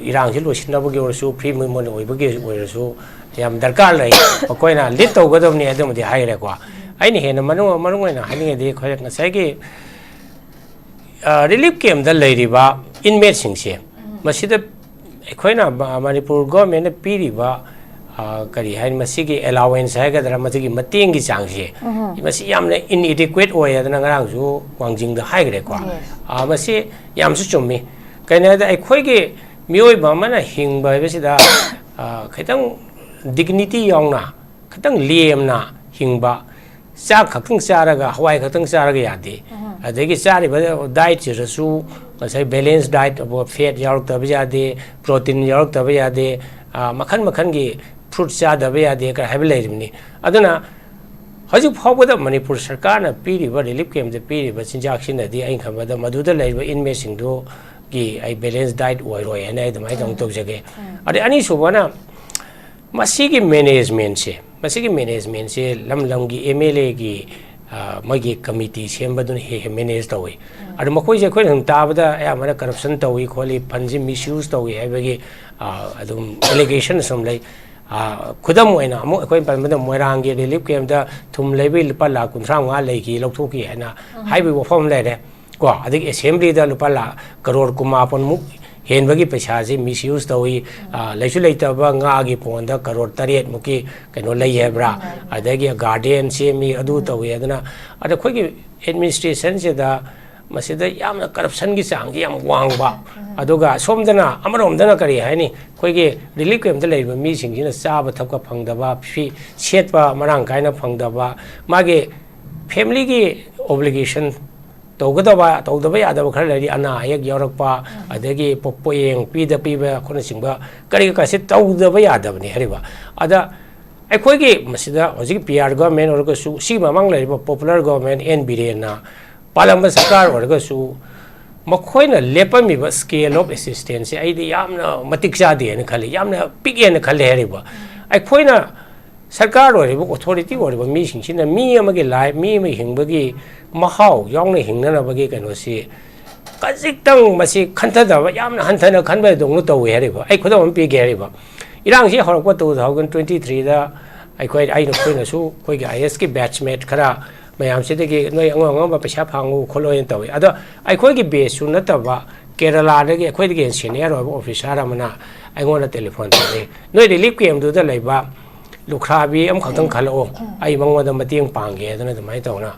ꯏꯔꯥꯡꯁꯤ ꯂꯣꯏꯁꯤꯟꯅꯕꯒꯤ ꯑꯣꯏꯔꯁꯨ, ꯐ꯭ꯔꯤ ꯃꯨꯚꯃꯦꯟ ꯑꯣꯏꯕꯒꯤ ꯑꯣꯏꯔꯁꯨ ꯌꯥꯝ ꯗꯔꯀꯥꯔ ꯂꯩ꯫ ꯃꯈꯣꯏꯅ ꯂꯤꯗ ꯇꯧꯒꯗꯕꯅꯤ ꯑꯗꯨꯃꯗꯤ ꯍꯥꯏꯈ꯭ꯔꯦꯀꯣ꯫ ꯑꯩꯅ ꯍꯦꯟꯅ ꯃꯔꯨ ꯃꯔꯨ ꯑꯣꯏꯅ ꯍꯥꯏꯅꯤꯡꯉꯤꯗꯤ ꯑꯩꯈꯣꯏ ꯉꯁꯥꯏꯒꯤ ꯔꯤꯂꯤꯐ ꯀꯦꯝꯗ ꯂꯩꯔꯤꯕ ꯏꯟꯃꯦꯠꯁꯤꯡꯁꯦ, ꯃꯁꯤꯗ ꯑꯩꯈꯣꯏꯅ ꯃ- ꯃꯅꯤꯄꯨꯔ ꯒꯣꯔꯃꯦꯟꯅ ꯄꯤꯔꯤꯕ, ꯑ, ꯀꯔꯤ ꯍꯥꯏꯅꯤ, ꯃꯁꯤꯒꯤ ꯑꯦꯂꯥꯋꯦꯟꯁ ꯍꯥꯏꯒꯗ꯭ꯔꯥ, ꯃꯁꯤꯒꯤ ꯃꯇꯦꯡꯒꯤ ꯆꯥꯡꯁꯦ, ꯃꯁꯤ ꯌꯥꯝꯅ ꯏꯟꯑꯦꯗꯤꯀ꯭ꯋꯦꯠ ꯑꯣꯏ ꯍꯥꯏꯗꯅ ꯉꯔꯥꯡꯁꯨ ꯋꯥꯡꯖꯤꯡꯗ ꯍꯥꯏꯈ꯭ꯔꯦꯀꯣ꯫ ꯑ, ꯃꯁꯤ ꯌꯥꯝꯁꯨ ꯆꯨꯝꯃꯤ꯫ ꯀꯩꯅꯣ ꯍꯥꯏꯗ ꯑꯩꯈꯣꯏꯒꯤ ꯃꯤꯑꯣꯏꯕ ꯑꯃꯅ ꯍꯤꯡꯕ ꯍꯥꯏꯕꯁꯤꯗ, ꯑ, ꯈꯤꯇꯪ ꯗꯤꯒꯅꯤꯇꯤ ꯌꯥꯎꯅ, ꯈꯤꯇꯪ ꯂꯦꯝꯅ ꯍꯤꯡꯕ, ꯆꯥꯛ ꯈꯛꯇꯪ ꯆꯥꯔꯒ, ꯍꯋꯥꯏ ꯈꯛꯇꯪ ꯆꯥꯔꯒ ꯌꯥꯗꯦ꯫ ꯑꯗꯒꯤ ꯆꯥꯔꯤꯕ ꯗꯥꯏꯠꯁꯤꯗꯁꯨ ꯉꯁꯥꯏ ꯕꯦꯂꯦꯟꯁ ꯗꯥꯏꯠ, ꯐꯦꯠ ꯌꯥꯎꯔꯛꯇꯕ ꯌꯥꯗꯦ, ꯄ꯭ꯔꯣꯇꯤꯟ ꯌꯥꯎꯔꯛꯇꯕ ꯌꯥꯗꯦ, ꯑ, ꯃꯈꯜ ꯃꯈꯜꯒꯤ ꯐ꯭ꯔꯨꯠ ꯆꯥꯗꯕ ꯌꯥꯗꯦ ꯀꯥꯏ ꯍꯥꯏꯕ ꯂꯩꯔꯤꯕꯅꯤ꯫ ꯑꯗꯨꯅ ꯍꯧꯖꯤꯛ ꯐꯥꯎꯕꯗ ꯃꯅꯤꯄꯨꯔ ꯁꯔꯀꯥꯔꯅ ꯄꯤꯔꯤꯕ ꯔꯤꯂꯤꯐ ꯀꯦꯝꯗ ꯄꯤꯔꯤꯕ ꯆꯤꯟꯖꯥꯛꯁꯤꯅꯗꯤ ꯑꯩꯅ ꯈꯟꯕꯗ ꯃꯗꯨꯗ ꯂꯩꯔꯤꯕ ꯏꯟꯃꯦꯠꯁꯤꯡꯗꯨꯒꯤ ꯑꯩ ꯕꯦꯂꯦꯟꯁ ꯗꯥꯏꯠ ꯑꯣꯏꯔꯣꯏ ꯍꯥꯏꯅ ꯑꯩ ꯑꯗꯨꯃꯥꯏꯅ ꯇꯧ- ꯇꯧꯖꯒꯦ꯫ ꯑꯗꯩ ꯑꯅꯤꯁꯨꯕꯅ ꯃꯁꯤꯒꯤ ꯃꯦꯅꯦꯖꯃꯦꯟꯁꯦ, ꯃꯁꯤꯒꯤ ꯃꯦꯅꯦꯖꯃꯦꯟꯁꯦ ꯂꯝ ꯂꯝꯒꯤ ꯑꯦꯝ ꯑꯦꯜ ꯑꯦꯒꯤ, ꯑ, ꯃꯣꯏꯒꯤ ꯀꯃꯤꯇꯤ ꯁꯦꯝꯕꯗꯨꯅ ꯍꯦꯛ ꯍꯦꯛ ꯃꯦꯅꯦꯖ ꯇꯧꯏ꯫ ꯑꯗꯣ ꯃꯈꯣꯏꯁꯦ ꯑꯩꯈꯣꯏꯅ ꯁꯨꯝ ꯇꯥꯕꯗ ꯑꯌꯥꯝꯕꯅ ꯀꯔꯞꯁꯟ ꯇꯧꯏ ꯈꯣꯠꯂꯤ, ꯐꯟꯁꯦ ꯃꯤꯁꯌꯨꯁ ꯇꯧꯏ ꯍꯥꯏꯕꯒꯤ, ꯑ, ꯑꯗꯨꯝ ꯑꯦꯂꯤꯒꯦꯁꯟ ꯁꯨꯝ ꯂꯩ꯫ ꯑ, ꯈꯨꯗꯝ ꯑꯣꯏꯅ ꯑꯃꯨꯛ ꯑꯩꯈꯣꯏꯅ ꯄꯟꯕꯗ ꯃꯣꯏꯔꯥꯡꯒꯤ ꯔꯤꯂꯤꯐ ꯀꯦꯝꯗ ꯊꯨꯝ ꯂꯩꯕꯒꯤ ꯂꯨꯄꯥ ꯂꯥꯈ ꯀꯨꯟꯊ꯭ꯔꯥ ꯃꯉꯥ ꯂꯩꯈꯤ, ꯂꯧꯊꯣꯛꯈꯤ ꯍꯥꯏꯅ ꯍꯥꯏꯕꯒꯤ ꯋꯥꯐꯝ ꯑꯃ ꯂꯩꯔꯦ꯫ ꯀꯣ, ꯑꯗꯒꯤ ꯑꯦꯁꯦꯝꯕ꯭ꯂꯤꯗ ꯂꯨꯄꯥ ꯂꯥꯈ ꯀꯔꯣꯔ ꯀꯨꯟꯃꯥꯄꯟꯃꯨꯛ ꯍꯦꯟꯕꯒꯤ ꯄꯩꯁꯥꯁꯤ ꯃꯤꯁꯌꯨꯁ ꯇꯧꯏ꯫ ꯑ, ꯂꯩꯁꯨ ꯂꯩꯇꯕ ꯉꯥꯒꯤ ꯄꯣꯟꯗ ꯀꯔꯣꯔ ꯇꯔꯦꯠꯃꯨꯛꯀꯤ ꯀꯩꯅꯣ ꯂꯩ ꯍꯥꯏꯕ꯭ꯔꯥ, ꯑꯗꯒꯤ ꯒꯥꯔꯗꯦꯟ ꯁꯦꯝꯃꯤ, ꯑꯗꯨ ꯇꯧꯏ꯫ ꯑꯗꯨꯅ ꯑꯗ ꯑꯩꯈꯣꯏꯒꯤ ꯑꯦꯗꯃꯤꯅꯤꯁꯇ꯭ꯔꯦꯁꯟꯁꯤꯗ ꯃꯁꯤꯗ ꯌꯥꯝꯅ ꯀꯔꯞꯁꯟꯒꯤ ꯆꯥꯡꯁꯤ ꯌꯥꯝ ꯋꯥꯡꯕ꯫ ꯑꯗꯨꯒ ꯁꯣꯝꯗꯅ, ꯑꯃꯔꯣꯝꯗꯅ ꯀꯔꯤ ꯍꯥꯏꯅꯤ, ꯑꯩꯈꯣꯏꯒꯤ ꯔꯤꯂꯤꯐ ꯀꯦꯝꯗ ꯂꯩꯔꯤꯕ ꯃꯤꯁꯤꯡꯁꯤꯅ ꯆꯥꯕ ꯊꯛꯄ ꯐꯪꯗꯕ, ꯐꯤ ꯁꯦꯠꯄ ꯃꯔꯥꯡ ꯀꯥꯏꯅ ꯐꯪꯗꯕ, ꯃꯥꯒꯤ ꯐꯦꯃꯤꯂꯤꯒꯤ ꯑꯣꯕ꯭ꯂꯤꯒꯦꯁꯟ ꯇꯧꯒꯗꯕ, ꯇꯧꯗꯕ ꯌꯥꯗꯕ ꯈꯔ ꯂꯩꯔꯤ, ꯑꯅꯥ ꯑꯌꯦꯛ ꯌꯥꯎꯔꯛꯄ, ꯑꯗꯒꯤ ꯄꯣ- ꯄꯣꯠꯌꯦꯡ ꯄꯤꯗ ꯄꯤꯕ ꯈꯣꯠꯅꯆꯤꯡꯕ ꯀꯔꯤ ꯀꯔꯥꯁꯤ ꯇꯧꯗꯕ ꯌꯥꯗꯕꯅꯤ ꯍꯥꯏꯔꯤꯕ꯫ ꯑꯗ ꯑꯩꯈꯣꯏꯒꯤ ꯃꯁꯤꯗ ꯍꯧꯖꯤꯛ ꯄꯤ ꯑꯥꯔ ꯒꯣꯔꯃꯦꯟ ꯑꯣꯏꯔꯒꯁꯨ, ꯁꯤꯒꯤ ꯃꯃꯥꯡ ꯂꯩꯔꯤꯕ ꯄꯣꯄꯨꯂꯔ ꯒꯣꯔꯃꯦꯟ ꯑꯦꯟ ꯕꯤꯔꯦꯟꯅ ꯄꯥꯜꯂꯝꯕ ꯁꯔꯀꯥꯔ ꯑꯣꯏꯔꯒꯁꯨ, ꯃꯈꯣꯏꯅ ꯂꯦꯞꯄꯝꯃꯤꯕ ꯁ꯭ꯀꯦꯜ ꯑꯣꯐ ꯑꯦꯁꯤꯁꯇꯦꯟꯁꯁꯦ ꯑꯩꯗꯤ ꯌꯥꯝꯅ ꯃꯇꯤꯛ ꯆꯥꯗꯦꯅ ꯈꯜꯂꯤ, ꯌꯥꯝꯅ ꯄꯤꯛꯑꯦꯅ ꯈꯜꯂꯦ ꯍꯥꯏꯔꯤꯕ꯫ ꯑꯩꯈꯣꯏꯅ ꯁꯔꯀꯥꯔ ꯑꯣꯏꯔꯤꯕ, ꯑꯣꯊꯣꯔꯤꯇꯤ ꯑꯣꯏꯔꯤꯕ ꯃꯤꯁꯤꯡꯁꯤꯅ ꯃꯤ ꯑꯃꯒꯤ ꯂꯥꯏꯐ, ꯃꯤ ꯑꯃ ꯍꯤꯡꯕꯒꯤ ꯃꯍꯥꯎ ꯌꯥꯎꯅ ꯍꯤꯡꯅꯅꯕꯒꯤ ꯀꯩꯅꯣꯁꯤ ꯈꯖꯤꯛꯇꯪ ꯃꯁꯤ ꯈꯟꯊꯗꯕ, ꯌꯥꯝꯅ ꯍꯟꯊꯅ ꯈꯟꯕꯗꯧꯅ ꯇꯧꯏ ꯍꯥꯏꯔꯤꯕ꯫ ꯑꯩ ꯈꯨꯗꯝ ꯑꯃ ꯄꯤꯒꯦ ꯍꯥꯏꯔꯤꯕ꯫ ꯏꯔꯥꯡꯁꯤ ꯍꯧꯔꯛꯄ ꯇꯨ ꯊꯥꯎꯖꯟ ꯇ꯭ꯋꯦꯟꯇꯤ ꯊ꯭ꯔꯤꯗ ꯑꯩꯈꯣꯏ, ꯑꯩꯅ, ꯑꯩꯈꯣꯏꯅꯁꯨ ꯑꯩꯈꯣꯏꯒꯤ ꯑꯥꯏ ꯑꯦꯁꯀꯤ ꯕꯦꯠꯁꯃꯦꯠ ꯈꯔ ꯃꯌꯥꯝꯁꯤꯗꯒꯤ ꯅꯣꯏ ꯑꯉꯝ ꯑꯉꯝꯕ ꯄꯩꯁꯥ ꯐꯪꯉꯨ ꯈꯣꯠꯂꯣꯅ ꯇꯧꯏ꯫ ꯑꯗꯣ ꯑꯩꯈꯣꯏꯒꯤ ꯕꯦꯠꯁꯁꯨ ꯅꯠꯇꯕ ꯀꯦꯔꯂꯥꯗꯒꯤ ꯑꯩꯈꯣꯏꯗꯒꯤ ꯍꯦꯟꯅ ꯁꯦꯅꯤꯌꯔ ꯑꯣꯏꯕ ꯑꯣꯐꯤꯁꯥꯔ ꯑꯃꯅ ꯑꯩꯉꯣꯟꯗ ꯇꯦꯂꯤꯐꯣꯟ ꯇꯧꯔꯛꯑꯦ, "ꯅꯣꯏ ꯔꯤꯂꯤꯐ ꯀꯦꯝꯗꯨꯗ ꯂꯩꯕ ꯂꯨꯈ꯭ꯔꯥꯕꯤ ꯑꯃꯈꯛꯇꯪ ꯈꯜꯂꯛꯑꯣ, ꯑꯩ ꯃꯉꯣꯟꯗ ꯃꯇꯦꯡ ꯄꯥꯡꯒꯦ" ꯑꯗꯨꯅ ꯑꯗꯨꯃꯥꯏꯅ ꯇꯧꯅ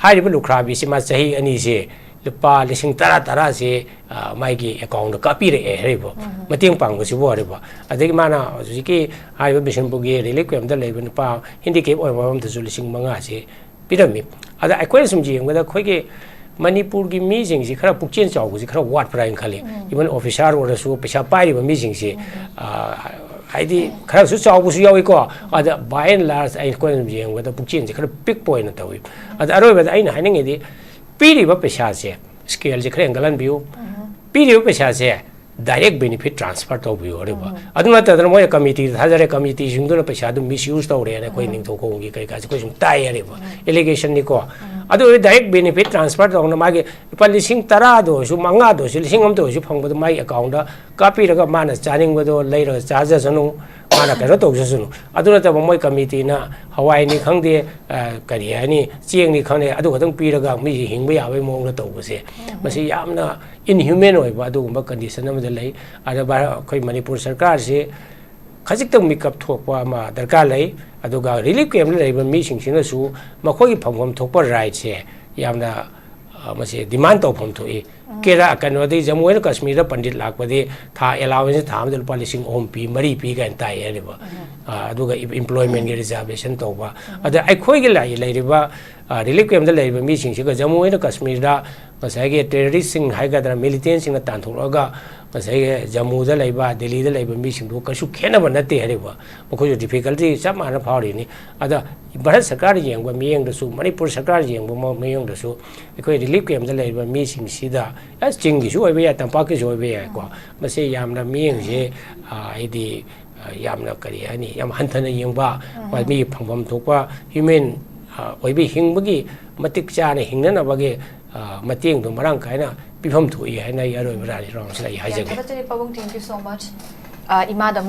ꯍꯥꯏꯔꯤꯕ ꯂꯨꯈ꯭ꯔꯥꯕꯤꯁꯤ ꯃꯥ ꯆꯍꯤ ꯑꯅꯤꯁꯦ ꯂꯨꯄꯥ ꯂꯤꯁꯤꯡ ꯇꯔꯥ ꯇꯔꯥꯁꯦ, ꯑ, ꯃꯥꯒꯤ ꯑꯦꯀꯥꯎꯟꯗ ꯀꯥꯞꯄꯤꯔꯛꯑꯦ ꯍꯥꯏꯔꯤꯕ, ꯃꯇꯦꯡ ꯄꯥꯡꯕꯁꯤꯕꯨ ꯍꯥꯏꯔꯤꯕ꯫ ꯑꯗꯒꯤ ꯃꯥꯅ ꯍꯧꯖꯤꯛꯀꯤ ꯍꯥꯏꯔꯤꯕ ꯕꯤꯁꯅꯨꯄꯨꯔꯒꯤ ꯔꯤꯂꯤꯐ ꯀꯦꯝꯗ ꯂꯩꯕ ꯅꯨꯄꯥ ꯍꯦꯟꯗꯤꯀꯦꯞ ꯑꯣꯏꯕ ꯑꯃꯗꯁꯨ ꯂꯤꯁꯤꯡ ꯃꯉꯥꯁꯦ ꯄꯤꯔꯝꯃꯤ꯫ ꯑꯗ ꯑꯩꯈꯣꯏꯅ ꯁꯨꯝ ꯌꯦꯡꯕꯗ ꯑꯩꯈꯣꯏꯒꯤ ꯃꯅꯤꯄꯨꯔꯒꯤ ꯃꯤꯁꯤꯡꯁꯤ ꯈꯔ ꯄꯨꯛꯆꯦꯜ ꯆꯥꯎꯕꯁꯤ ꯈꯔ ꯋꯥꯠꯄ꯭ꯔꯥ ꯍꯥꯏꯅ ꯈꯜꯂꯤ꯫ ꯏꯚꯟ ꯑꯣꯐꯤꯁꯥꯔ ꯑꯣꯏꯔꯁꯨ, ꯄꯩꯁꯥ ꯄꯥꯏꯔꯤꯕ ꯃꯤꯁꯤꯡꯁꯤ, ꯑ, ꯍꯥꯏꯗꯤ ꯈꯔꯁꯨ ꯆꯥꯎꯕꯁꯨ ꯌꯥꯎꯏꯀꯣ꯫ ꯑꯗ by and large ꯑꯩꯈꯣꯏꯅ ꯁꯨꯝ ꯌꯦꯡꯕꯗ ꯄꯨꯛꯆꯦꯜꯁꯤ ꯈꯔ ꯄꯤꯛꯄ ꯑꯣꯏꯅ ꯇꯧꯏ꯫ ꯑꯗ ꯑꯔꯣꯏꯕꯗ ꯑꯩꯅ ꯍꯥꯏꯅꯤꯡꯉꯤꯗꯤ, ꯄꯤꯔꯤꯕ ꯄꯩꯁꯥꯁꯦ ꯁ꯭ꯀꯦꯜꯁꯦ ꯈꯔ ꯍꯦꯟꯒꯠꯍꯟꯕꯤꯌꯨ꯫ ꯄꯤꯔꯤꯕ ꯄꯩꯁꯥꯁꯦ ꯗꯥꯏꯔꯦꯛ ꯕꯦꯅꯤꯐꯤꯠ ꯇ꯭ꯔꯥꯟꯁꯐꯔ ꯇꯧꯕꯤꯌꯨ ꯍꯥꯏꯔꯤꯕ꯫ ꯑꯗꯨ ꯅꯠꯇꯗꯅ ꯃꯣꯏꯅ ꯀꯃꯤꯇꯤꯗ ꯊꯥꯖꯔꯦ, ꯀꯃꯤꯇꯤꯁꯤꯡꯗꯨꯅ ꯄꯩꯁꯥꯗꯨ ꯃꯤꯁꯌꯨꯁ ꯇꯧꯔꯦꯅ ꯑꯩꯈꯣꯏ ꯅꯤꯡꯊꯧ ꯈꯣꯡꯒꯤ ꯀꯩꯀꯥꯁꯦ ꯑꯩꯈꯣꯏ ꯁꯨꯝ ꯇꯥꯏ ꯍꯥꯏꯔꯤꯕ, ꯑꯦꯂꯤꯒꯦꯁꯟꯅꯤꯀꯣ꯫ ꯑꯗꯨ ꯑꯣꯏꯔꯗꯤ ꯗꯥꯏꯔꯦꯛ ꯕꯦꯅꯤꯐꯤꯠ ꯇ꯭ꯔꯥꯟꯁꯐꯔ ꯇꯧꯅ ꯃꯥꯒꯤ ꯂꯨꯄꯥ ꯂꯤꯁꯤꯡ ꯇꯔꯥꯗ ꯑꯣꯏꯔꯁꯨ, ꯃꯉꯥꯗ ꯑꯣꯏꯔꯁꯨ, ꯂꯤꯁꯤꯡ ꯑꯃꯗ ꯑꯣꯏꯔꯁꯨ ꯐꯪꯕꯗꯣ ꯃꯥꯒꯤ ꯑꯦꯀꯥꯎꯟꯗ ꯀꯥꯞꯄꯤꯔꯒ ꯃꯥꯅ ꯆꯥꯅꯤꯡꯕꯗꯣ ꯂꯩꯔꯒ ꯆꯥꯖꯁꯅꯨ, ꯃꯥꯅ ꯀꯩꯅꯣ ꯇꯧꯖꯁꯅꯨ꯫ ꯑꯗꯨ ꯅꯠꯇꯕ ꯃꯣꯏ ꯀꯃꯤꯇꯤꯅ ꯍꯋꯥꯏꯅꯤ ꯈꯪꯗꯦ, ꯑ, ꯀꯔꯤ ꯍꯥꯏꯅꯤ, ꯆꯦꯡꯅꯤ ꯈꯪꯗꯦ, ꯑꯗꯨ ꯈꯛꯇꯪ ꯄꯤꯔꯒ ꯃꯤꯁꯤ ꯍꯤꯡꯕ ꯌꯥꯕꯒꯤ ꯃꯑꯣꯡꯗ ꯇꯧꯕꯁꯦ, ꯃꯁꯤ ꯌꯥꯝꯅ ꯏꯟꯍ꯭ꯌꯨꯃꯦꯟ ꯑꯣꯏꯕ ꯑꯗꯨꯒꯨꯝꯕ ꯀꯟꯗꯤꯁꯟ ꯑꯃꯗ ꯂꯩ꯫ ꯑꯗ ꯚꯥꯔ-, ꯑꯩꯈꯣꯏ ꯃꯅꯤꯄꯨꯔ ꯁꯔꯀꯥꯔꯁꯤ ꯈꯖꯤꯛꯇꯪ ꯃꯤꯀꯞ ꯊꯣꯛꯄ ꯑꯃ ꯗꯔꯀꯥꯔ ꯂꯩ꯫ ꯑꯗꯨꯒ ꯔꯤꯂꯤꯐ ꯀꯦꯝꯞꯇ ꯂꯩꯔꯤꯕ ꯃꯤꯁꯤꯡꯁꯤꯅꯁꯨ ꯃꯈꯣꯏꯒꯤ ꯐꯪꯐꯝ ꯊꯣꯛꯄ ꯔꯥꯏꯠꯁꯦ ꯌꯥꯝꯅ, ꯑ, ꯃꯁꯤ ꯗꯤꯃꯥꯟ ꯇꯧꯐꯝ ꯊꯣꯛꯏ꯫ ꯀꯦꯔꯥ-, ꯀꯩꯅꯣꯗꯤ, ꯖꯃꯨ ꯑꯦꯟ ꯀꯥꯁꯃꯤꯔꯗ ꯄꯟꯗꯤꯠ ꯂꯥꯛꯄꯗꯤ ꯊꯥ ꯑꯦꯂꯥꯋꯦꯟꯁ ꯊꯥ ꯑꯃꯗ ꯂꯨꯄꯥ ꯂꯤꯁꯤꯡ ꯑꯍꯨꯝ ꯄꯤ, ꯃꯔꯤ ꯄꯤ ꯀꯥꯏꯅ ꯇꯥꯏ ꯍꯥꯏꯔꯤꯕ꯫ ꯑ, ꯑꯗꯨꯒ ꯏꯝꯄ꯭ꯂꯣꯏꯃꯦꯟꯒꯤ ꯔꯤꯖꯥꯔꯕꯦꯁꯟ ꯇꯧꯕ꯫ ꯑꯗ ꯑꯩꯈꯣꯏꯒꯤ ꯂꯩ-, ꯂꯩꯔꯤꯕ, ꯑ, ꯔꯤꯂꯤꯐ ꯀꯦꯝꯞꯇ ꯂꯩꯔꯤꯕ ꯃꯤꯁꯤꯡꯁꯤꯒ ꯖꯃꯨ ꯑꯦꯟ ꯀꯥꯁꯃꯤꯔꯗ ꯉꯁꯥꯏꯒꯤ ꯇꯦꯔꯣꯔꯤꯁꯁꯤꯡ ꯍꯥꯏꯒꯗ꯭ꯔꯥ, ꯃꯤꯂꯤꯇꯦꯟꯁꯤꯡꯅ ꯇꯥꯟꯊꯣꯛꯂꯒ ꯉꯁꯥꯏꯒꯤ ꯖꯃꯨꯗ ꯂꯩꯕ, ꯗꯤꯜꯂꯤꯗ ꯂꯩꯕ ꯃꯤꯁꯤꯡꯗꯨ ꯀꯩꯁꯨ ꯈꯦꯠꯅꯕ ꯅꯠꯇꯦ ꯍꯥꯏꯔꯤꯕ꯫ ꯃꯈꯣꯏꯁꯨ ꯗꯤꯐꯤꯀꯜꯇꯤ ꯆꯞ ꯃꯥꯟꯅ ꯐꯥꯎꯔꯤꯅꯤ꯫ ꯑꯗ ꯚꯥꯔꯠ ꯁꯔꯀꯥꯔꯅ ꯌꯦꯡꯕ ꯃꯤꯠꯌꯦꯡꯗꯁꯨ, ꯃꯅꯤꯄꯨꯔ ꯁꯔꯀꯥꯔꯅ ꯌꯦꯡꯕ ꯃ-, ꯃꯤꯠꯌꯦꯡꯗꯁꯨ ꯑꯩꯈꯣꯏ ꯔꯤꯂꯤꯐ ꯀꯦꯝꯞꯇ ꯂꯩꯔꯤꯕ ꯃꯤꯁꯤꯡꯁꯤꯗ, ꯑꯁ, ꯆꯤꯡꯒꯤꯁꯨ ꯑꯣꯏꯕ ꯌꯥꯏ, ꯇꯝꯄꯥꯛꯀꯤꯁꯨ ꯑꯣꯏꯕ ꯌꯥꯏꯀꯣ, ꯃꯁꯤ ꯌꯥꯝꯅ ꯃꯤꯠꯌꯦꯡꯁꯦ, ꯑ, ꯍꯥꯏꯗꯤ, ꯑ, ꯌꯥꯝꯅ, ꯀꯔꯤ ꯍꯥꯏꯅꯤ, ꯌꯥꯝ ꯍꯟꯊꯅ ꯌꯦꯡꯕ, ꯃꯤꯒꯤ ꯐꯪꯐꯝ ꯊꯣꯛꯄ ꯍ꯭ꯌꯨꯃꯦꯟ, ꯑ, ꯑꯣꯏꯕ ꯍꯤꯡꯕꯒꯤ ꯃꯇꯤꯛ ꯆꯥꯅ ꯍꯤꯡꯅꯅꯕꯒꯤ ꯑ, ꯃꯇꯦꯡꯗꯣ ꯃꯔꯥꯡ ꯀꯥꯏꯅ ꯄꯤꯐꯝ ꯊꯣꯛꯏ ꯍꯥꯏꯅ ꯑꯩ ꯑꯔꯣꯏꯕ ꯔꯥꯎꯟꯁꯤꯗ ꯑꯩ ꯍꯥꯏꯖꯒꯦ꯫ ꯌꯥꯝ ꯊꯥꯒꯠꯆꯔꯤ ꯄꯥꯕꯨꯡ, thank you so much. ꯑ, ꯏꯃꯥꯗ